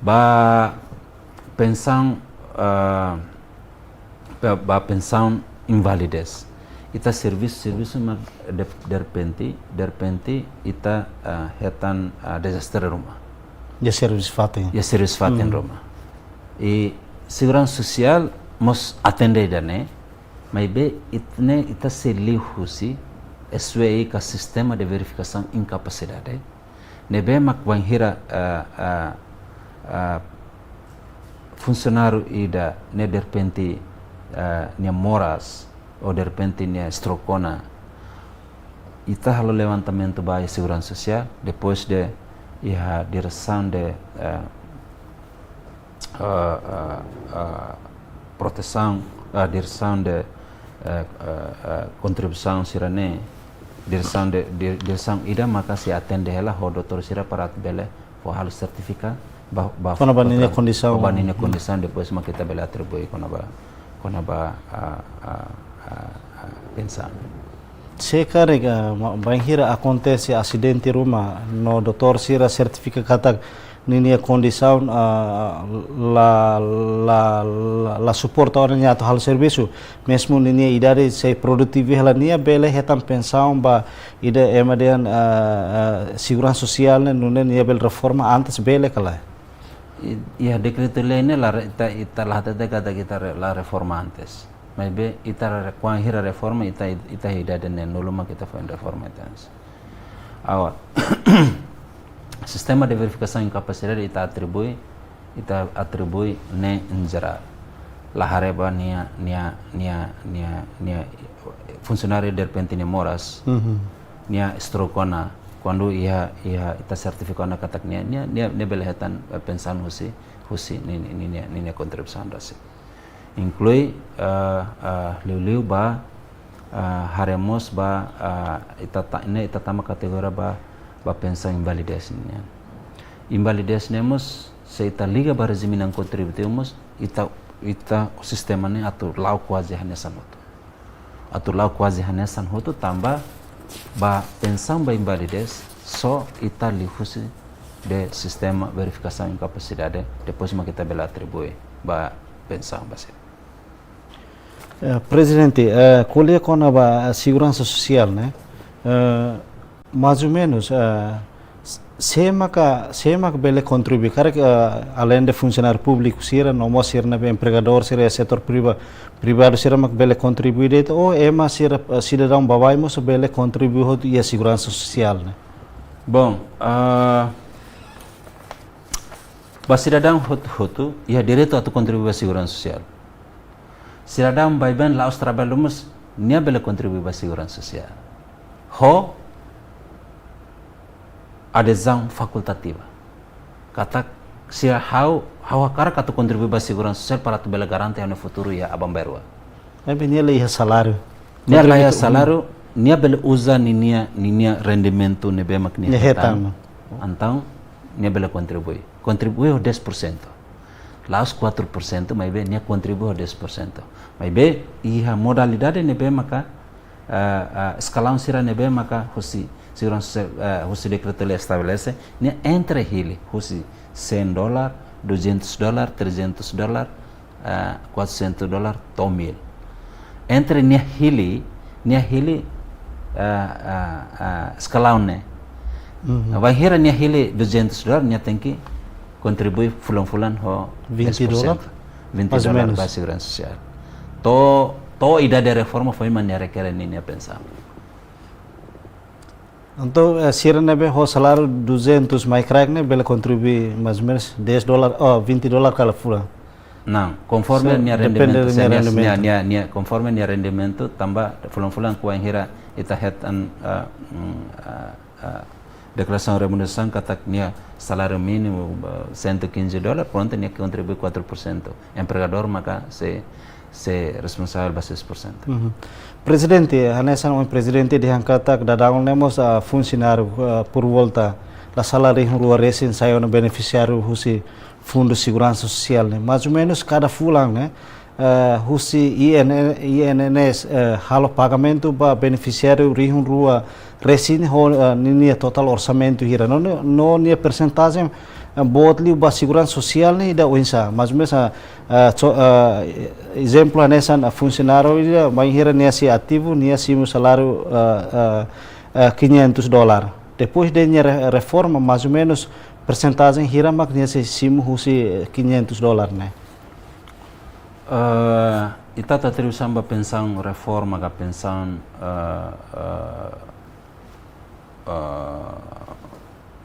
Ba pensaun, ah, ba, ba pensaun invalidez. Ita servisu, servisu mak de-, derrepente, derrepente ita, ah, hetan, ah, dezastre ruma. Iha servisu fatin. Iha servisu fatin, hmm, ruma. I seguransa sosiál mós atende ida-ne'e, maibé it-, ne'e ita sei liu husi S W I ka Sistema de Verifikasaun Inkapasidade. Ne'ebé mak bainhira, ah, ah, ah, funsionáriu ida ne'e derrepente, ah, nia moras, ou derrepente nia stroke ona. Ita halo levantamentu ba iha seguransa sosiál, depois de iha diresaun de, ah, ah, ah, ah, protesaun, ah, diresaun de, eh, eh, eh, kontribuisaun sira-ne'e, diresaun de, di-, diresaun ida maka sei atende hela ho doutór sira para atu bele fó halo sertifika ba, ba, kona-ba ninia kondisaun. Kona-ba ninia, hmm, kondisaun, depois mak ita bele atribui kona-ba, kona-ba, ah, ah, ah, ah, pensaun. Se karik, ah, ma-, bainhira akontese asidente ruma no doutór sira sertifika katak ninia kondisaun, ah, la, la, la, la suporta ona nia atu halo servisu. Mezmu ninia idade sei produtivu hela, nia bele hetan pensaun ba ida ema dehan, ah, ah, seguransa sosiál ne'e, nune'e nia bele reforma antes bele ka lae? I, iha dekretu-lei ne'e la re-, ita, ita la hatete katak ita re-, la reforma antes. Maibé ita re-, kuandu hira reforma, ita, ita idade neenulu mak ita foin reforma ita antes. Agora, sistema de verifikasaun inkapasidade ita atribui, ita atribui ne'e em geral. La haree ba nia, nia, nia, nia, nia funsionáriu derrepente nia moras, mhm, nia stroke ona, kuandu iha, iha ita sertifika ona katak nia, nia, nia, nia bele hetan, eh, pensaun husi, husi ni, ni, ni, nia, ni, nia kontribuisaun rasik. Inklui, eh, eh, liuliu ba, eh, haree mós ba, eh, ita ta-, ne'e ita tama kategoria ba, ba pensaun invalidez nian. Invalidez ne'e mós, se ita liga ba rejime kontributivu mós, ita, ita sistema ne'e atu la'o kuaze hanesan hotu. Atu la'o kuaze hanesan hotu tanba ba pensaun ba invalidez só ita liuhusi sistema verifikasaun inkapasidade, depois mak ita bele atribui ba pensaun ba sira. Eh, Prezidente, eh, ko'alia kona-ba seguransa sosiál, ne'e? Eh, mais ou menos, eh, s-, sé maka, sé maka bele kontribui? Karik, eh, além de funsionáriu públiku sira, no mós sira ne'ebé empregadór sira, setór priva-, privadu sira maka bele kontribui de'it, ou ema sira, eh, sidadaun baibain mós bele kontribui hotu iha seguransa sosiál, ne'e? Bom, ah, ba sidadaun hotu-hotu iha direitu atu kontribui ba seguransa sosiál. Sidadaun baibain la'ós traballu mós nia bele kontribui ba seguransa sosiál ho adezaun fakultativa. Katak, se ha'u, ha'u hakarak atu kontribui ba seguransa sosiál para atu bele garante ha'u-nia futuru iha aban-bainrua. Maibé nia la iha saláriu. Nia la iha saláriu, nia bele uza ninia, ninia rendimentu ne'ebé mak nia hetan. Entaun nia bele kontribui. Kontribui ho dez por cento. La'ós quatro por cento, maibé nia kontribui ho dez por cento. Maibé iha modalidade ne'ebé maka, ah, ah, eskalaun sira ne'ebé maka husi seguransa sosiál, ah, husi dekretu-lei estabelese, nia entre hili husi cem dólar, duzentos dólar, trezentos dólar, ah, quatrocentos dólar to'o mil. Entre nia hili, nia hili, ah, ah, ah, eskalaun ne'e. Bainhira nia hili duzentos dólar, nia tenke kontribui fulan-fulan ho vinte dólar? Vinte dólar ba seguransa sosiál. To'o, to'o idade reforma foin mak nia rekere ninia pensaun. Entaun, eh, sira ne'ebé ho saláriu duzentos mai kraik ne'e bele kontribui mais ou menos dez dólar, oh, vinte dólar kada fulan. Não, konforme nia rendimentu, nia, nia, nia, konforme nia rendimentu, tanba fulan-fulan kuandu ita hetan, ah, mm, ah, ah, deklarasaun remunerasaun katak nia saláriu mínimu, ah, cento e quinze dólar, prontu nia kontribui quatro por cento. Empregadór maka sei, sei responsavel ba seis por cento. Prezidente, hanesan ohin Prezidente dehan katak daudaun ne'e mós, ah, funsionáriu, ah, por volta la sala rihun rua resin sai ona benefisiáriu husi Fundu Seguransa Sosiál ne'e. Mais ou menos kada fulan ne'e, eh, husi I N, I N N S, eh, halo pagamentu ba benefisiáriu rihun rua resin ho, eh, ninia totál orsamentu hira. No, no, no nia persentajen, eh, boot liu ba seguransa sosiál ne'e ida oinsá. Mais ou menos, eh, eh, so, eh, ezemplu hanesan, eh, funsionáriu ida bainhira nia sei ativu, nia simu saláriu, eh, eh, eh, quinhentos dólar. Depois de nia re-, reforma, mais ou menos persentajen hira mak nia sei simu husi, eh, quinhentos dólar ne'e? Eh, ita atu atribui sá ba pensaun reforma ka pensaun, eh, eh, eh,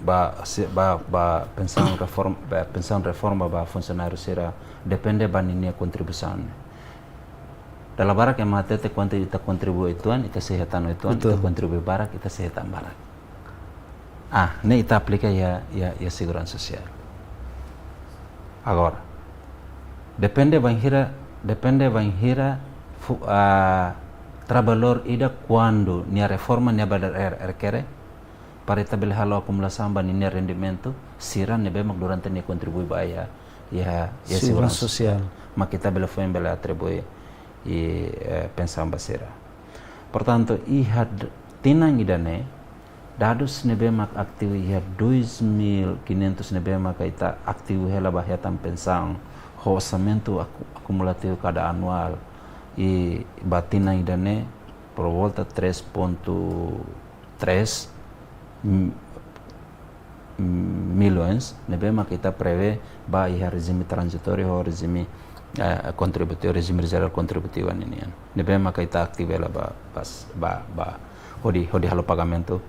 ba, se, ba, ba pensaun reform-, ba pensaun reforma ba funsionáriu sira depende ba ninia kontribuisaun. Dala barak ema hatete kuandu ita kontribui uitoan, ita sei hetan uitoan, ita kontribui barak, ita sei hetan barak. Ah, ne'e ita aplika iha, iha, iha seguransa sosiál. Agora, depende bainhira, depende bainhira fu-, ah, trabalhadór ida kuandu nia reforma nia bele er-, erkere, para ita bele halo akumulasaun ba ninia rendimentu, sira ne'ebé mak durante nia kontribui ba iha, iha, iha seguransa sosiál. Mak ita bele foin bele atribui, eh, pensaun ba sira. Portantu, iha d-, tinan ida-ne'e, dadus ne'ebé mak ativu iha dois mil quinhentos ne'ebé mak ita ativu hela ba hetan pensaun, ho orsamentu aku-, akumulativu kada anuál, i ba tinan ida-ne'e, por volta três ponto três m-, milhões, ne'ebé mak ita prevee ba iha rejime tranzitóriu ho rejime, eh, kontributivu, rejime jerál kontributivu ninian. Ne'ebé mak ita ativu hela ba, bas-, ba, ba, hodi, hodi halo pagamentu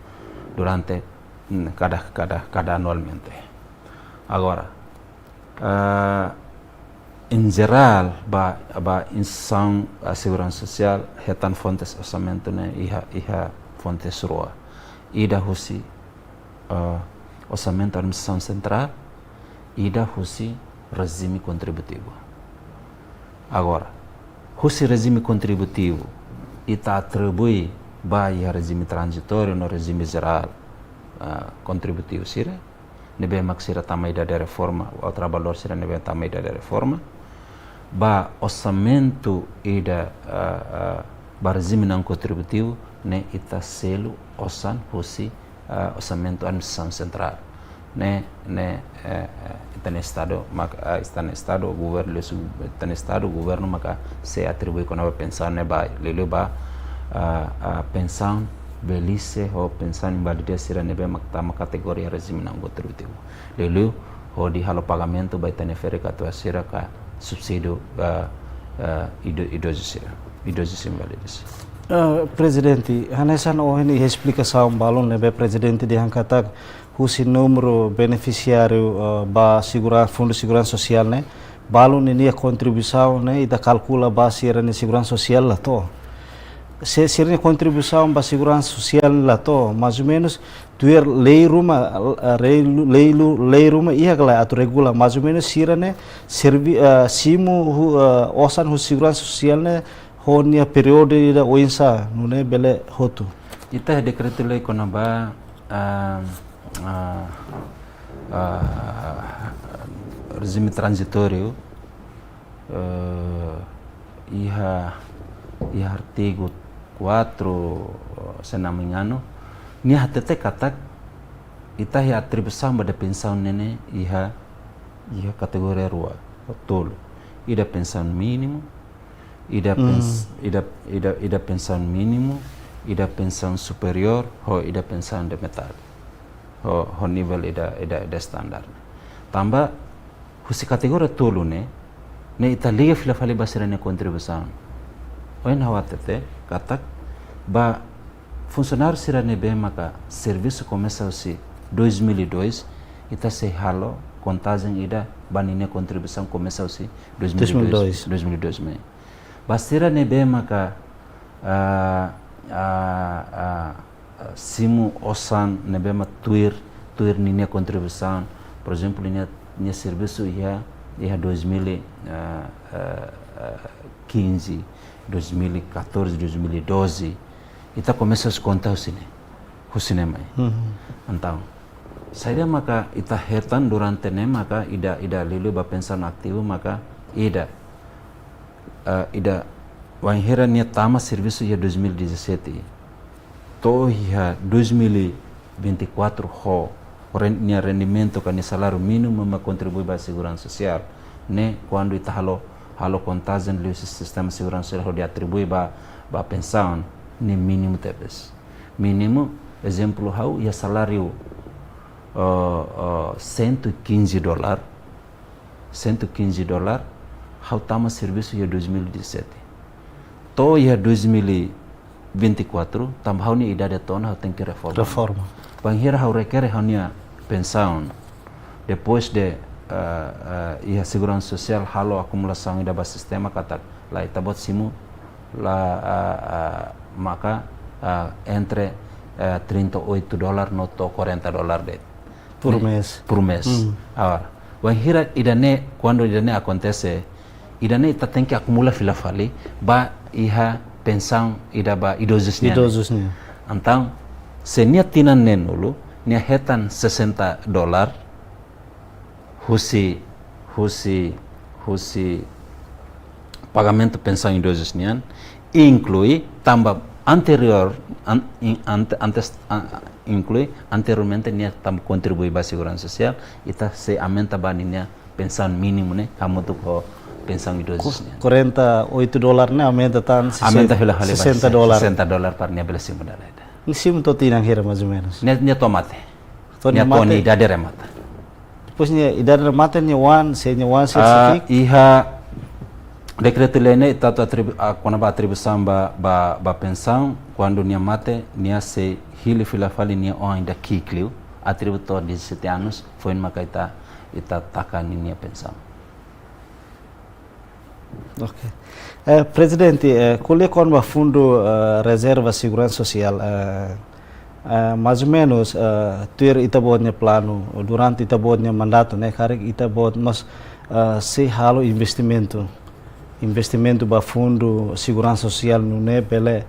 durante, mm, kada, kada, kada anualmente. Agora, eh, em geral, ba, ba instituisaun, eh, seguransa sosiál, hetan fontes orsamentu ne'e iha, iha fontes rua. Ida husi, eh, orsamentu administrasaun sentrál, ida husi rejime kontributivu. Agora, husi rejime kontributivu, ita atribui ba iha rejime tranzitóriu no rejime jerál. ah, kontributivu sira ne'ebé mak sira tama idade reforma, ou traballadór sira ne'ebé tama idade reforma, ba orsamentu ida, ah, ah, ba rejime não kontributivu ne'e ita selu osan husi, ah, orsamentu administrasaun sentrál. Ne'e, ne'e, eh, eh, ita-nia estadu mak, ah, ita-nia estadu, governu, liuhusi ita-nia estadu, governu maka sei atribui kona-ba pensaun ne'e ba, liuliu ba, ah, ah, pensaun velhice ou pensaun invalidez sira ne'ebé mak tama kategoria rejime não kontributivu. Liuliu hodi halo pagamentu ba ita-nia ferik-katuas sira ka subsídiu, ah, ah, ido-, idozu sira, idozus inválidos. Ah, Prezidente, hanesan ohin iha esplikasaun balun ne'ebé Prezidente dehan katak husi númeru benefisiáriu, ah, ba segura-, Fundu Seguransa Sosiál ne'e, balun ninia kontribuisaun ne'e ita kalkula ba sira-nia seguransa sosiál la to'o. Se sira-nia kontribuisaun ba seguransa sosiál la to'o, mais ou menus, tuir lei ruma, ah, lei lu-, lei lu-, lei ruma iha ka lae atu regula, mais ou menus sira-ne'e servi-, ah, simu hu-, ah, osan husi seguransa sosiál ne'e ho nia períodu ida oinsá, nune'e bele hotu. Ita dekretu-lei kona-ba, ah, ah, ah, rejime tranzitóriu, eh, iha, iha artigu quatro, se não me engano, nia hatete katak ita iha atribuisaun ba ida pensaun ne'e iha, iha kategoria rua, tolu. Ida pensaun mínimu, ida pens-, ida, ida, ida pensaun mínimu, ida pensaun superiór, ho ida pensaun de metade. Ho, ho nivel ida, ida, ida standar. Tanba husi kategoria tolu ne'e, ne'e ita liga fila fali ba sira-nia kontribuisaun. Ohin ha'u hatete katak ba funsionáriu sira ne'ebé maka servisu komesa husi dois mil e dois, ita sei halo kontajen ida ba ninia kontribuisaun komesa husi dois mil e dois, dois mil e dois. Dois mil e dois mai. Ba sira ne'ebé maka, ah, ah, ah, ah, simu osan ne'ebé mak tuir, tuir ninia kontribuisaun. Por ezemplu, nia, nia servisu iha, iha dois mil e, ah, ah, ah, quinze, dois mil e catorze, dois mil e doze. Ita komesa husi konta husi ne'e, husi ne'e mai. Entaun, saida maka ita hetan durante ne'e maka ida, ida liuliu ba pensaun ativu maka ida, eh, ida wainhira nia tama servisu iha dois mil e dezassete, to'o iha dois mil e vinte e quatro ho ren-, nia rendimentu ka nia saláriu mínimu mak kontribui ba seguransa sosiál. Ne'e kuandu ita halo, halo kontajen liuhusi sistema seguransa sosiál hodi atribui ba, ba pensaun, ne'e mínimu tebes. Mínimu, ezemplu ha'u, iha saláriu, eh, eh, cento e quinze dólar, cento e quinze dólar, ha'u tama servisu iha dois mil e dezassete. To'o iha dois mil e vinte e quatro, tanba ha'u-nia idade to'o ona ha'u tenke reforma. Reforma. Bainhira ha'u rekere ha'u-nia pensaun, depois de, eh, eh, iha seguransa sosiál halo akumulasaun ida ba sistema katak, lae, ita-boot simu la, eh, eh, maka, eh, entre, eh, trinta e oito dólar no to'o quarenta dólar de'it. Por mês. Por mês. Agora, wainhira ida-ne'e, kuandu ida-ne'e akontese, ida-ne'e ita tenke akumula fila fali ba iha pensaun ida ba idozus nian. Idozus nian. Entaun, se nia tinan neenulu, nia hetan sessenta dólar, husi, husi, husi pagamentu pensaun idozus nian, inklui tanba anteriór, an-, in-, ante-, antes, a-, inklui anteriormente nia tama kontribui ba seguransa sosiál, ita sei aumenta ba ninia pensaun mínimu ne'e, hamutuk ho pensaun idozus nian. Quarenta e oito dólar ne'e aumenta tan sessenta dólar. Aumenta fila fali ba sessenta dólar para nia bele simu dala ida. Nia simu to'o tinan hira mais ou menus? Nia, nia to'o mate. To'o nia mate. Nia to'o nia idade remata. Depois nia idade remata, nia oan, se nia oan sira, ah, sei ki'ik? Iha dekretu-lei ne'e ita atu atribu-, ah, kona-ba atribuisaun ba, ba, ba pensaun, kuandu nia mate, nia sei hili fila fali nia oan ida ki'ik liu, atribui to'o dezassete anos, foin maka ita, ita taka ninia pensaun. Ok. Eh, Prezidente, eh, ko'alia kona-ba fundu, eh, rezerva seguransa sosiál, eh, eh, mais ou menus, eh, tuir ita-boot nia planu, durante ita-boot nia mandatu, ne'e, karik ita-boot mós, eh, sei halo investimentu. Investimentu ba fundu seguransa sosiál nune'e bele,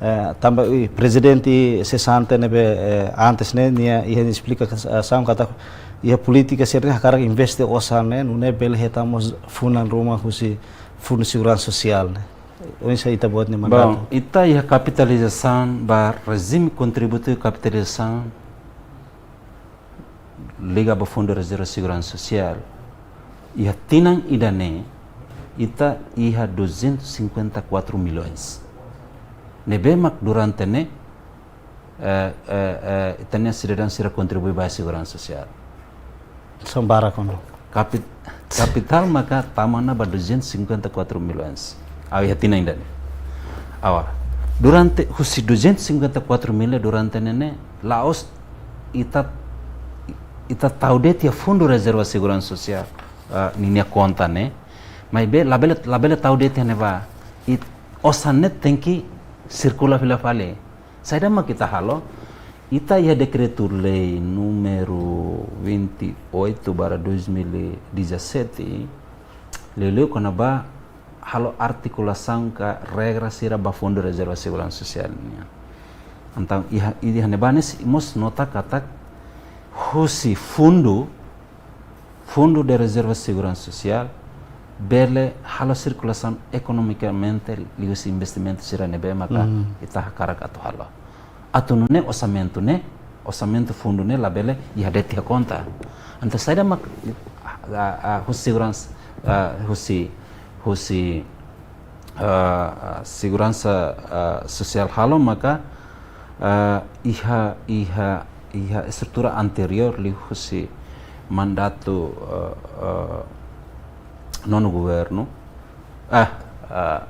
Eh, tanba, eh, prezidente sesante ne'ebé, eh, antes ne'e, nia iha esplikasaun katak iha polítika sira-ne'e hakarak investe osan ne'e, nune'e bele hetan mós funan ruma husi Fundu Seguransa Sosiál ne'e. Oinsá ita-boot nia mandatu? Bom, ita iha kapitalizasaun ba rejime kontributivu kapitalizasaun liga ba Fundu Rezerva Seguransa Sosiál. Iha tinan ida-ne'e, ita iha duzentos e cinquenta e quatro milhões. Ne'ebé mak durante ne'e, eh, eh, eh, ita-nia sidadaun sira kontribui ba seguransa sosiál. São barak ona. Kapit-, kapitál maka tama ona ba duzentos e cinquenta e quatro milhões. Ha'u iha tinan ida-ne'e. Agora, durante, husi duzentos e cinquenta e quatro milhões durante ne'e ne'e, la'ós ita, ita tau de'it iha Fundu Rezerva Seguransa Sosiál, ah, ninia konta ne'e. Maibé labele, labele tau de'it iha ne'ebá. It-, osan ne'e tenke sirkula fila fali. Saida mak ita halo? Ita iha Dekretu-Lei número vinte e oito barra dois mil e dezassete, liuliu kona-ba halo artikulasaun ka regra sira ba Fundu Rezerva Seguransa Sosiál nian. Entaun, iha, iha ne'ebá ne'e sei mós nota katak husi fundu, Fundu de Rezerva Seguransa Sosiál, bele halo sirkulasaun ekonomikamente liuhusi investimentu sira ne'ebé maka Hmm. ita hakarak atu halo. Atu nune'e orsamentu ne'e, orsamentu fundu ne'e labele iha de'it iha konta. Entaun saida mak, ah, ah, husi seguransa, ah, husi, husi, ah, ah, seguransa, ah, sosiál halo maka, ah, iha, iha, iha estrutura anteriór liuhusi mandatu, ah, ah, nonu governu. Ah, ah,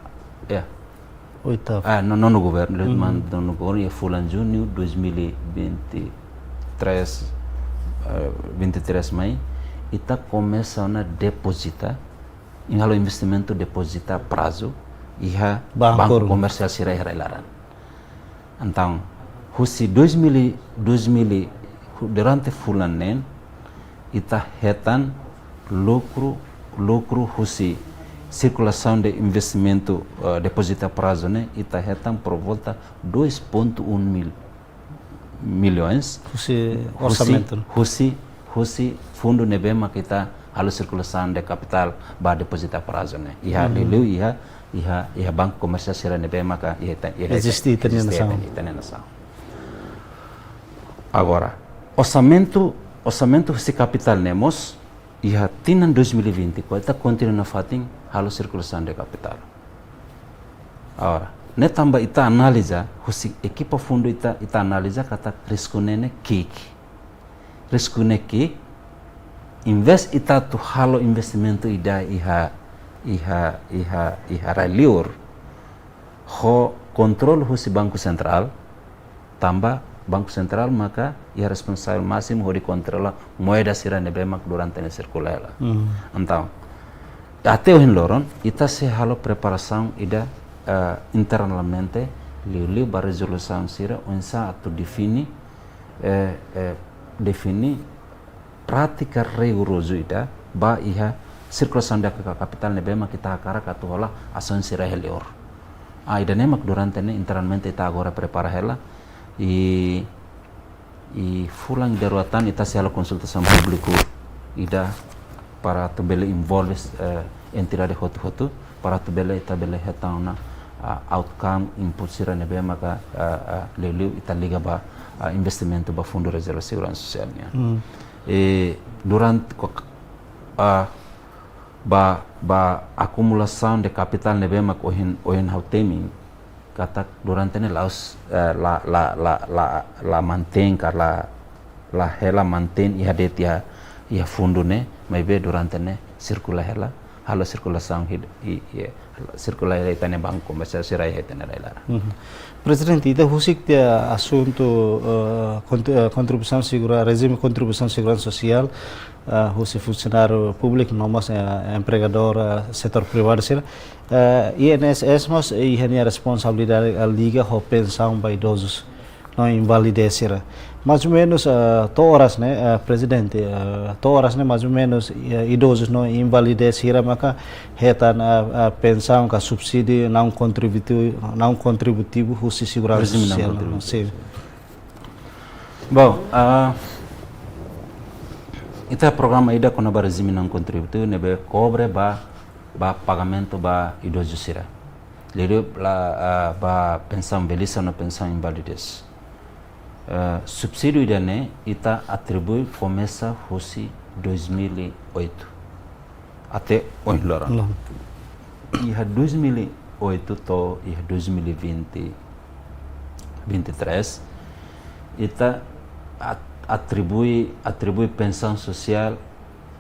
ya. Oitavu. Ah, no-, nonu governu, liuhusi Mhm. mandatu nonu governu, iha fulan Juñu dois mil e vinte e três, eh, vinte e três mai, ita komesa ona depozita, halo investimentu depozita prazu, iha Banku. Banku Komersiál sira iha rai-laran. Entaun, husi dois mil e, dois mil e, hu-, durante fulan neen, ita hetan lukru, lukru husi sirkulasaun de investimentu, eh, depozita prazu ne'e, ita hetan por volta dois ponto um mil milhões. Husi Husi, orsamentu. husi, husi fundu ne'ebé mak ita halo sirkulasaun de kapitál ba depozita prazu ne'e. Iha Hmm. liuliu, iha, iha, iha Banku Komersiál sira ne'ebé maka iha ita, iha Eziste ita-nia eziste nasaun. ita-nia nasaun. Agora, orsamentu, orsamentu husi kapitál ne'e mós, iha tinan dois mil e vinte, kuandu ita kontinua nafatin halo sirkulasaun de kapitál. Agora, ne'e tanba ita analiza, husi ekipa fundu ita, ita analiza katak risku ne'e ne'e ki'ik. Risku ne'e ki'ik, envezde ita atu halo investimentu ida iha, iha, iha, iha rai-liur, ho kontrolu husi Banku Sentrál, tanba Banku Sentrál maka iha responsavel másimu hodi kontrola moeda sira ne'ebé mak durante ne'e sirkula hela. Hmm. Entaun, até ohin loron, ita sei halo preparasaun ida, eh, internamente, liuliu ba rezolusaun sira, oinsá atu define, eh, eh, define prátika rigorozu ida ba iha sirkulasaun de ka-, kapitál ne'ebé mak ita hakarak atu hola asaun sira iha liur. Ah, ida-ne'e mak durante ne'e internamente ita agora prepara hela. I, i fulan ida rua tan ita sei halo konsultasaun públiku ida para atu bele envolve, eh, entidade hotu-hotu, para atu bele ita bele hetan ona, ah, outcome, input sira ne'ebé maka, ah, ah, liuliu ita liga ba, ah, investimentu ba Fundu Rezerva Seguransa Sosiál nian. Hmm. I durante ko-, ah, ba, ba akumulasaun de kapitál ne'ebé mak ohin, ohin ha'u temi, katak durante ne'e la'ós, eh, la, la, la, la, la mantein ka la, la hela mantein iha de'it iha, iha fundu ne'e, maibé durante ne'e sirkula hela, halo sirkulasaun hid-, i, i, sirkula hela ita-nia Banku Komersiál sira iha ita-nia rai-laran. Mhm. Prezidente, ita husik tiha asuntu, eh, kontri-, eh, kontribuisaun segura-, rejime kontribuisaun seguransa sosiál, eh, husi funsionáriu públiku, no mós, eh, empregadór, eh, setór privadu sira. Eh, I N S S mós, eh, iha nia responsabilidade, eh, liga ho pensaun ba idozus no invalidez sira. Mais ou menus, ah, to'o oras ne'e, ah, prezidente, ah, to'o oras ne'e mais ou menus, ah, idozus no invalidez hira maka hetan, ah, ah, pensaun ka subsídiu não contributivo, não contributivo husi seguransa sosiál. Regime não contributivo. Sin. Bom, ah, ita programa ida kona-ba regime não contributivo ne'ebé kobre ba, ba pagamentu ba idozu sira. Liuliu la, ah, ba pensaun velhiza no pensaun invalidez. Eh, subsídiu ida-ne'e ita atribui komesa husi dois mil e oito até ohin loron. Loron. Iha dois mil e oito to'o iha dois mil e vinte, vinte e três, ita at-, atribui, atribui pensaun sosiál,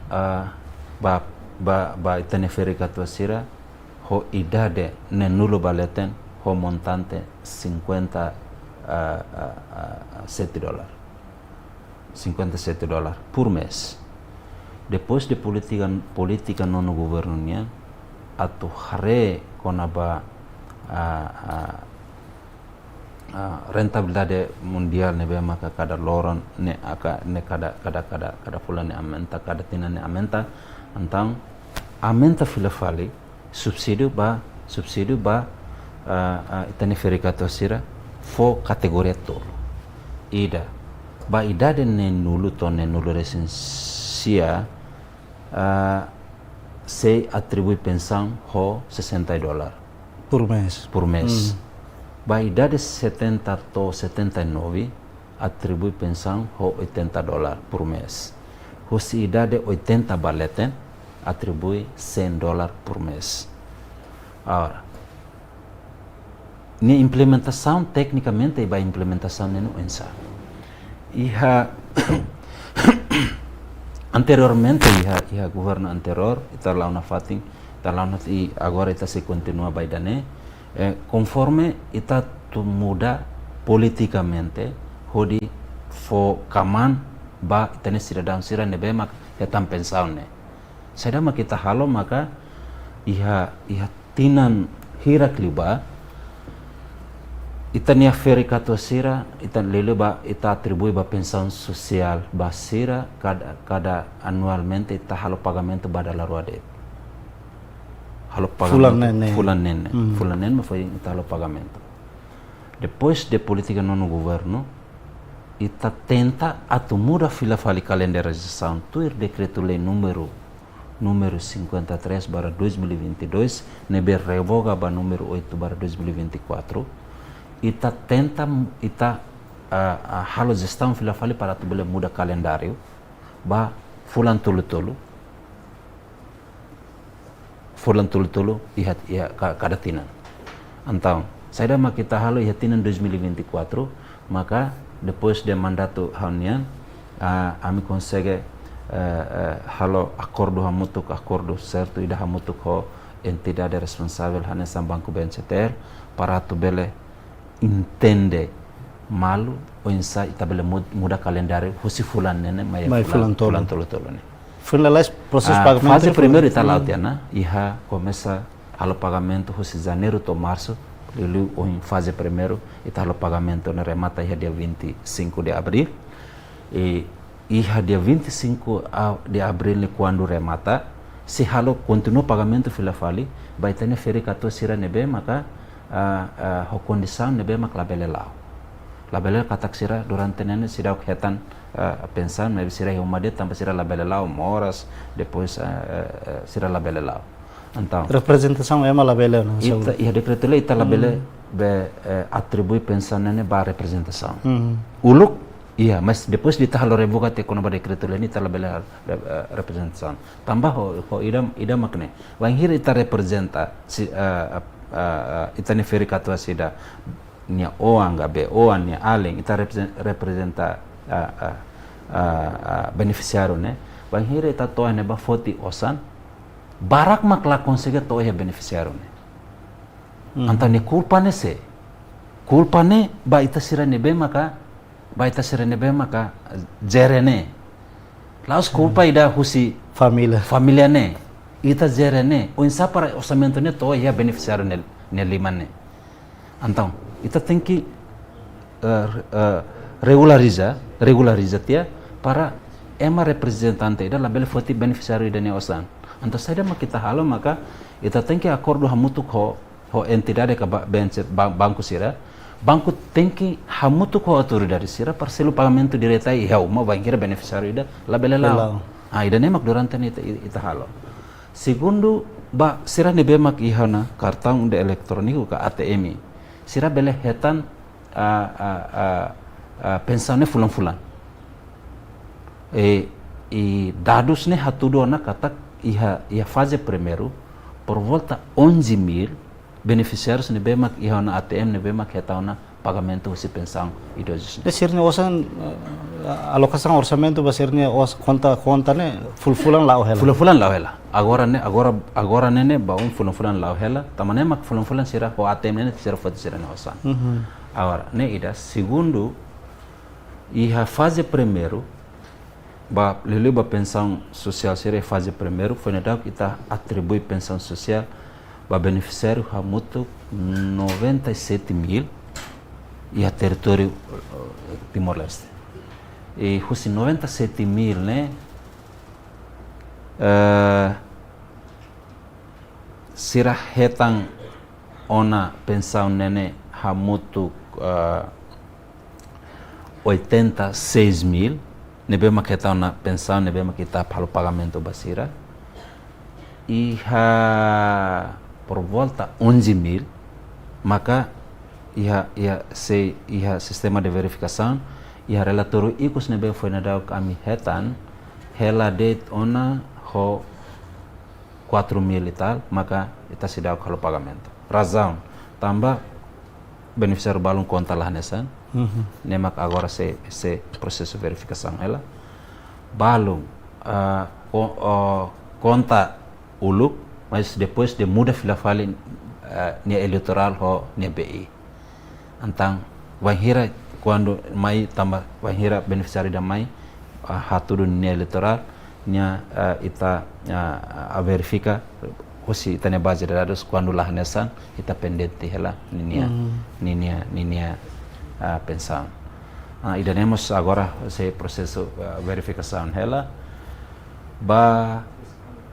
ah, ba, ba, ba ita-nia ferik-katuas sira ho idade neenulu ba leten ho montante cinquenta, ah, ah, ah, sete dólar. Cinquenta e sete dólar por mês. Depois de polítika, polítika nono governu nian, atu haree kona-ba, ah, ah, ah, rentabilidade mundiál ne'ebé maka kada loron ne'e aka, ne'e kada, kada, kada, kada fulan ne'e aumenta, kada tinan ne'e aumenta. Entaun, aumenta fila fali subsídiu ba, subsídiu ba, ah, ah, ita-nia ferik-katuas sira fó kategoria tolu. Ida, ba idade neenulu to'o neenulu-resin-sia, ah, sei atribui pensaun ho sessenta dólar. Por mês. Por mês. Hmm. Ba idade setenta to'o setenta e nove, atribui pensaun ho oitenta dólar por mês. Husi idade oitenta ba leten, atribui cem dólar por mês. Agora, nia implementasaun, teknikamente, ba implementasaun ne'e oinsá. Iha, anteriormente, iha, iha governu anteriór, ita la'o nafatin, ita la'o nat-, i agora ita sei kontinua ba ida-ne'e, eh, konforme ita atu muda politikamente, hodi fó kmaan ba ita-nia sidadaun sira ne'ebé mak hetan pensaun ne'e. Saida mak ita halo maka iha, iha tinan hirak liubá, ita-nia ferik-katuas sira, ita liuliu ba, ita atribui ba pensaun sosiál ba sira kada, kada anualmente ita halo pagamentu ba dala rua de'it. Halo pagamentu fulan neen ne'e. Fulan neen ne'e. Hmm. Fulan neen ne'e mak foin ita halo pagamentu. Depois de polítika nono governu, ita tenta atu muda fila fali kalendarizasaun tuir dekretu-lei númeru, númeru cinquenta e três barra dois mil e vinte e dois, ne'ebé revoga ba númeru oito barra dois mil e vinte e quatro. Ita tenta, ita, ah, ah, halo jestaun fila fali para atu bele muda kalendáriu ba fulan tolu-tolu. Fulan tolu-tolu iha, iha ka-, kada tinan. Entaun, saida mak ita halo iha tinan dois mil e vinte e quatro, maka depois de mandatu ha'u-nian, ah, ami konsege, eh, eh, halo akordu hamutuk, akordu sertu ida hamutuk ho entidade responsavel hanesan Banku B N C T L, para atu bele entende malu oinsá ita bele mud-, muda kalendáriu husi fulan neen ne'e mai, mai fulan, fulan tolu. Fulan tolu-tolu ne'e. Fulan lalais prosesu, ah, pagamentu faze primeiru ita la'o tiha ona, iha komesa halo pagamentu husi Janeiru to'o Marsu, liuliu ohin faze primeiru, ita halo pagamentu ne'e remata iha dia vinte e cinco de Abril. I iha dia vinte e cinco a-, de Abril ne'e kuandu remata, sei halo kontinua pagamentu fila fali ba ita-nia ferik-katuas sira ne'ebé maka, ah, ah, ho kondisaun ne'ebé mak labele la'o. Labele katak sira durante ne'e ne'e sira hetan, ah, pensaun, maibé sira iha uma de'it tanba sira labele la'o, moras, depois, ah, ah, ah, sira labele la'o. Entaun, reprezentasaun ema labele, no, ita, seguro. Iha dekretu-lei ita labele, hmm, be, eh, atribui pensaun ne'e ba reprezentasaun. Hmm. Uluk, iha, mas depois de ita halo revoga tiha kona-ba dekretu-lei ne'e ita labele, eh, eh, reprezentasaun. Tanba ho, ho ida, ida mak ne'e. Wainhira ita reprezenta, si, eh, eh, eh, eh, ita-nia ferik-katuas ida, nia oan ka be oan nia alin, ita repreze-, reprezenta, ah, ah, ah, ah, benefisiáriu ne'e. Wainhira ita to'o ne'ebá foti osan, barak mak la konsege to'o iha benefisiáriu ne'e. Hmm. Entaun nia kulpa ne'e sé? Kulpa ne'e ba ita sira ne'ebé maka, ba ita sira ne'ebé maka jere ne'e. La'ós kulpa, hmm, ida husi família, família ne'e. Ita jere ne'e. Oinsá para orsamentu ne'e to'o iha benefisiáriu ne'e, nia liman ne'e. Entaun, ita tenke, eh, eh, regulariza, regulariza tiha para ema reprezentante ida labele foti benefisiáriu ida-ne'e osan. Entaun saida mak ita halo maka ita tenke akordu hamutuk ho, ho entidade ka ba-, B N C, ba-, banku sira. Banku tenke hamutuk ho autoridade sira para selu pagamentu direta iha uma bainhira benefisiáriu ida labele la'o. La'o. Ah, ida-ne'e mak durante ne'e ita, ita halo. Segundu, ba sira ne'ebé mak iha ona kartaun de eletróniku ka A T M. Sira bele hetan, ah, ah, ah, ah, pensaun ne'e fulan-fulan. E, i dadus ne'e hatudu ona katak iha, iha faze primeiru, por volta onze mil benefisiárius ne'ebé mak iha ona A T M ne'ebé mak hetan ona pagamentu husi pensaun idozus ne'e. Ne'e sira-nia osan, eh, alokasaun orsamentu ba sira-nia os-, konta, konta ne'e fulan-fulan la'o hela. Fulan-fulan la'o hela. Agora ne'e, agora, agora ne'e ne'e ba un fulan-fulan la'o hela. Tanba ne'e mak fulan-fulan sira ho A T M ne'e ne'e sira foti sira-nia osan. Mhm. Agora, ne'e ida, segundu, iha faze primeiru, ba, liuliu ba pensaun sosiál sira iha faze primeiru, foin daudauk ita atribui pensaun sosiál ba benefisiáriu hamutuk noventa e sete mil iha territóriu, eh, Timor-Leste. I husi noventa e sete mil ne'e, eh, sira hetan ona pensaun ne'e ne'e hamutuk, eh, oitenta e seis mil, ne'ebé mak hetan ona pensaun, ne'ebé mak ita halo pagamentu ba sira. Iha por volta onze mil, maka iha, iha sei, iha sistema de verifikasaun, iha relatóriu ikus ne'ebé foin daudauk ami hetan, hela de'it ona ho quatro mil e tal, maka ita seidauk halo pagamentu. Razaun, tanba benefisiáriu balun konta la hanesan, Mhm. ne'e mak agora sei, sei prosesu verifikasaun hela. Balun, ah, ko-, oh, konta uluk, mas depois de muda fila fali, ah, nia eleitorál ho nia B I. Entaun, bainhira kuandu mai tanba, bainhira benefisiáriu ida mai, ah, hatudu nia eleitorál, nia, ah, ita, ah, ah, verifika husi ita-nia baze de dadus kuandu la hanesan, ita pendente hela ninia, Hmm. ninia, ninia, ah, pensaun. Ah, ida-ne'e mós agora sei prosesu, ah, verifikasaun hela. Ba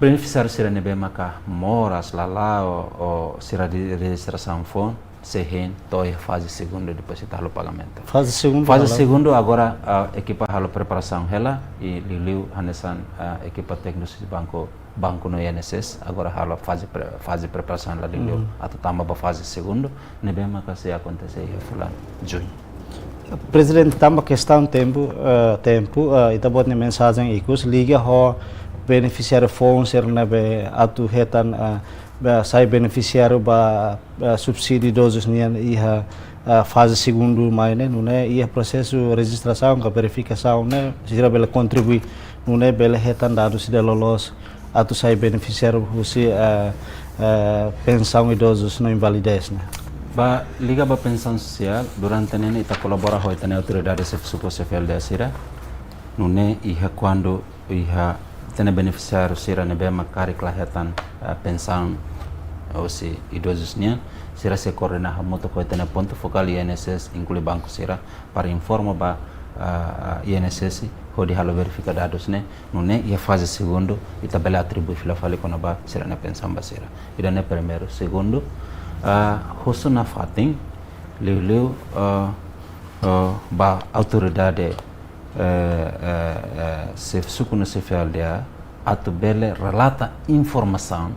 benefisiáriu sira ne'ebé maka moras, la la'o, ou sira de rejistrasaun foun, sei hein to'o iha faze segundu depois ita halo pagamentu. Faze segundu Faze halo. segundu agora, ah, ekipa halo preparasaun hela, i liuliu hanesan, ah, ekipa tékniku husi banku, banku no I N S S, agora halo faze pre-, faze preparasaun hela liuliu, Hmm. atu tama ba faze segundu, ne'ebé maka sei akontese iha fulan Juñu. Prezidente, tanba kestaun tempu, eh, tempu, eh, ita-boot nia mensajen ikus liga ho benefisiáriu foun sira ne'ebé atu hetan, eh, ba sai benefisiáriu ba, eh, subsídiu idozus nian iha, eh, faze segundu mai ne'e, nune'e iha prosesu rejistrasaun ka verifikasaun ne'e, sira bele kontribui, nune'e bele hetan dadus ida loloos atu sai benefisiáriu husi, eh, eh, pensaun idozus no invalidez ne'e. Ba liga ba pensaun sosiál, durante ne'e ita kolabora ho ita-nia autoridade xefe suku, xefe aldeia sira. Nune'e iha kuandu iha ita-nia benefisiáriu sira ne'ebé mak karik la hetan, eh, pensaun husi idozus nian, sira sei koordena hamutuk ho ita-nia pontu fokál I N S S, inklui banku sira, para informa ba, ah, I N S S hodi halo verifika dadus ne'e, nune'e iha faze segundu ita bele atribui fila fali kona-ba sira-nia pensaun ba sira. Ida-ne'e primeiru. Segundu, ah, husu nafatin, liuliu, ah, ah, ba autoridade, eh, eh, eh, xefe suku no xefe aldeia, atu bele relata informasaun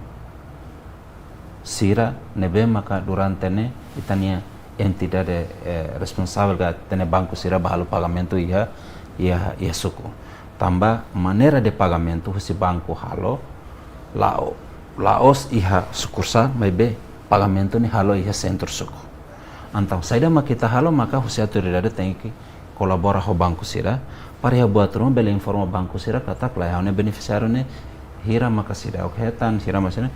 sira ne'ebé maka durante ne'e ita-nia entidade, eh, responsavel ka ita-nia banku sira ba halo pagamentu iha, iha, iha suku. Tanba maneira de pagamentu husi banku halo, la'o, la'ós iha sukursál, maibé pagamentu ne'e halo iha sentru suku. Entaun, saida mak ita halo maka husi autoridade tenke kolabora ho banku sira, para iha buat ruma bele informa banku sira katak la iha ne'e benefisiáriu ne'e hira maka seidauk hetan, hira maka sira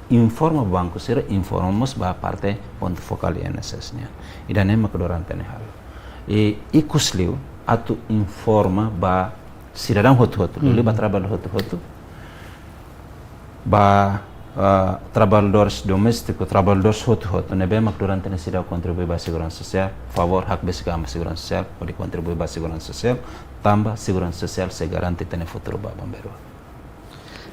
informa banku sira, informa mós ba parte pontu fokál I N S S nian. Ida-ne'e maka durante ne'e halo. I ikus liu atu informa ba sidadaun hotu-hotu, liuliu ba Hmm. traballadór hotu-hotu, ba ah, trabalhadores doméstiku, trabalhadores hotu-hotu ne'ebé mak durante ne'e seidauk kontribui ba seguransa sosiál, favór hakbesik an ba seguransa sosiál, hodi kontribui ba seguransa sosiál, tanba seguransa sosiál sei garante ita-nia futuru ba bombeiru.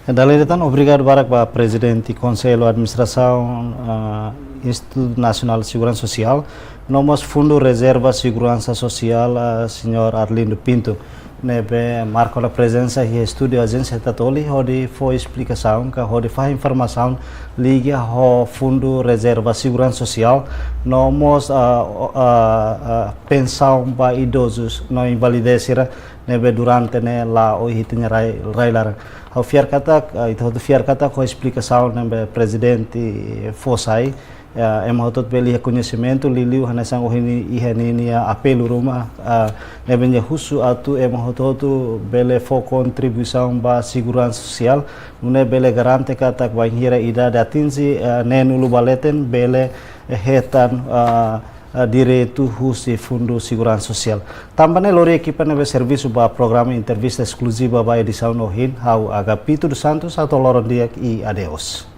Dala ida tan, obrigadu barak ba Prezidente Konsellu Administrasaun, ah, Institutu Nasionál Seguransa Sosiál, no mós Fundu Rezerva Seguransa Sosiál, ah, Señór Arlindo Pinto, ne'ebé marka ona prezensa iha estúdiu Ajénsia Tatoli, hodi fó esplikasaun, ka hodi fahe informasaun liga ho Fundu Rezerva Seguransa Sosiál, no mós, ah, o-, ah, ah, pensaun ba idozus no invalidez sira, ne'ebé durante ne'e la'o iha ita-nia rai, rai-laran. Ha'u fiar katak, ah, ita hotu fiar katak ho esplikasaun ne'ebé Prezidente fó sai, ah, ema hotu-hotu bele iha koñesimentu, liuliu hanesan ohin iha ninia apelu ruma, ah, ne'ebé nia husu atu ema hotu-hotu bele fó kontribuisaun ba seguransa sosiál, nune'e bele garante katak bainhira idade atinje, ah, neenulu ba leten bele hetan, ah, ah, direitu husi Fundu Seguransa Sosiál. Tanba ne'e lori ekipa ne'ebé servisu ba programa entrevista eskluziva ba edisaun ohin, ha'u Agapito dos Santos, hato'o loron di'ak i adeus.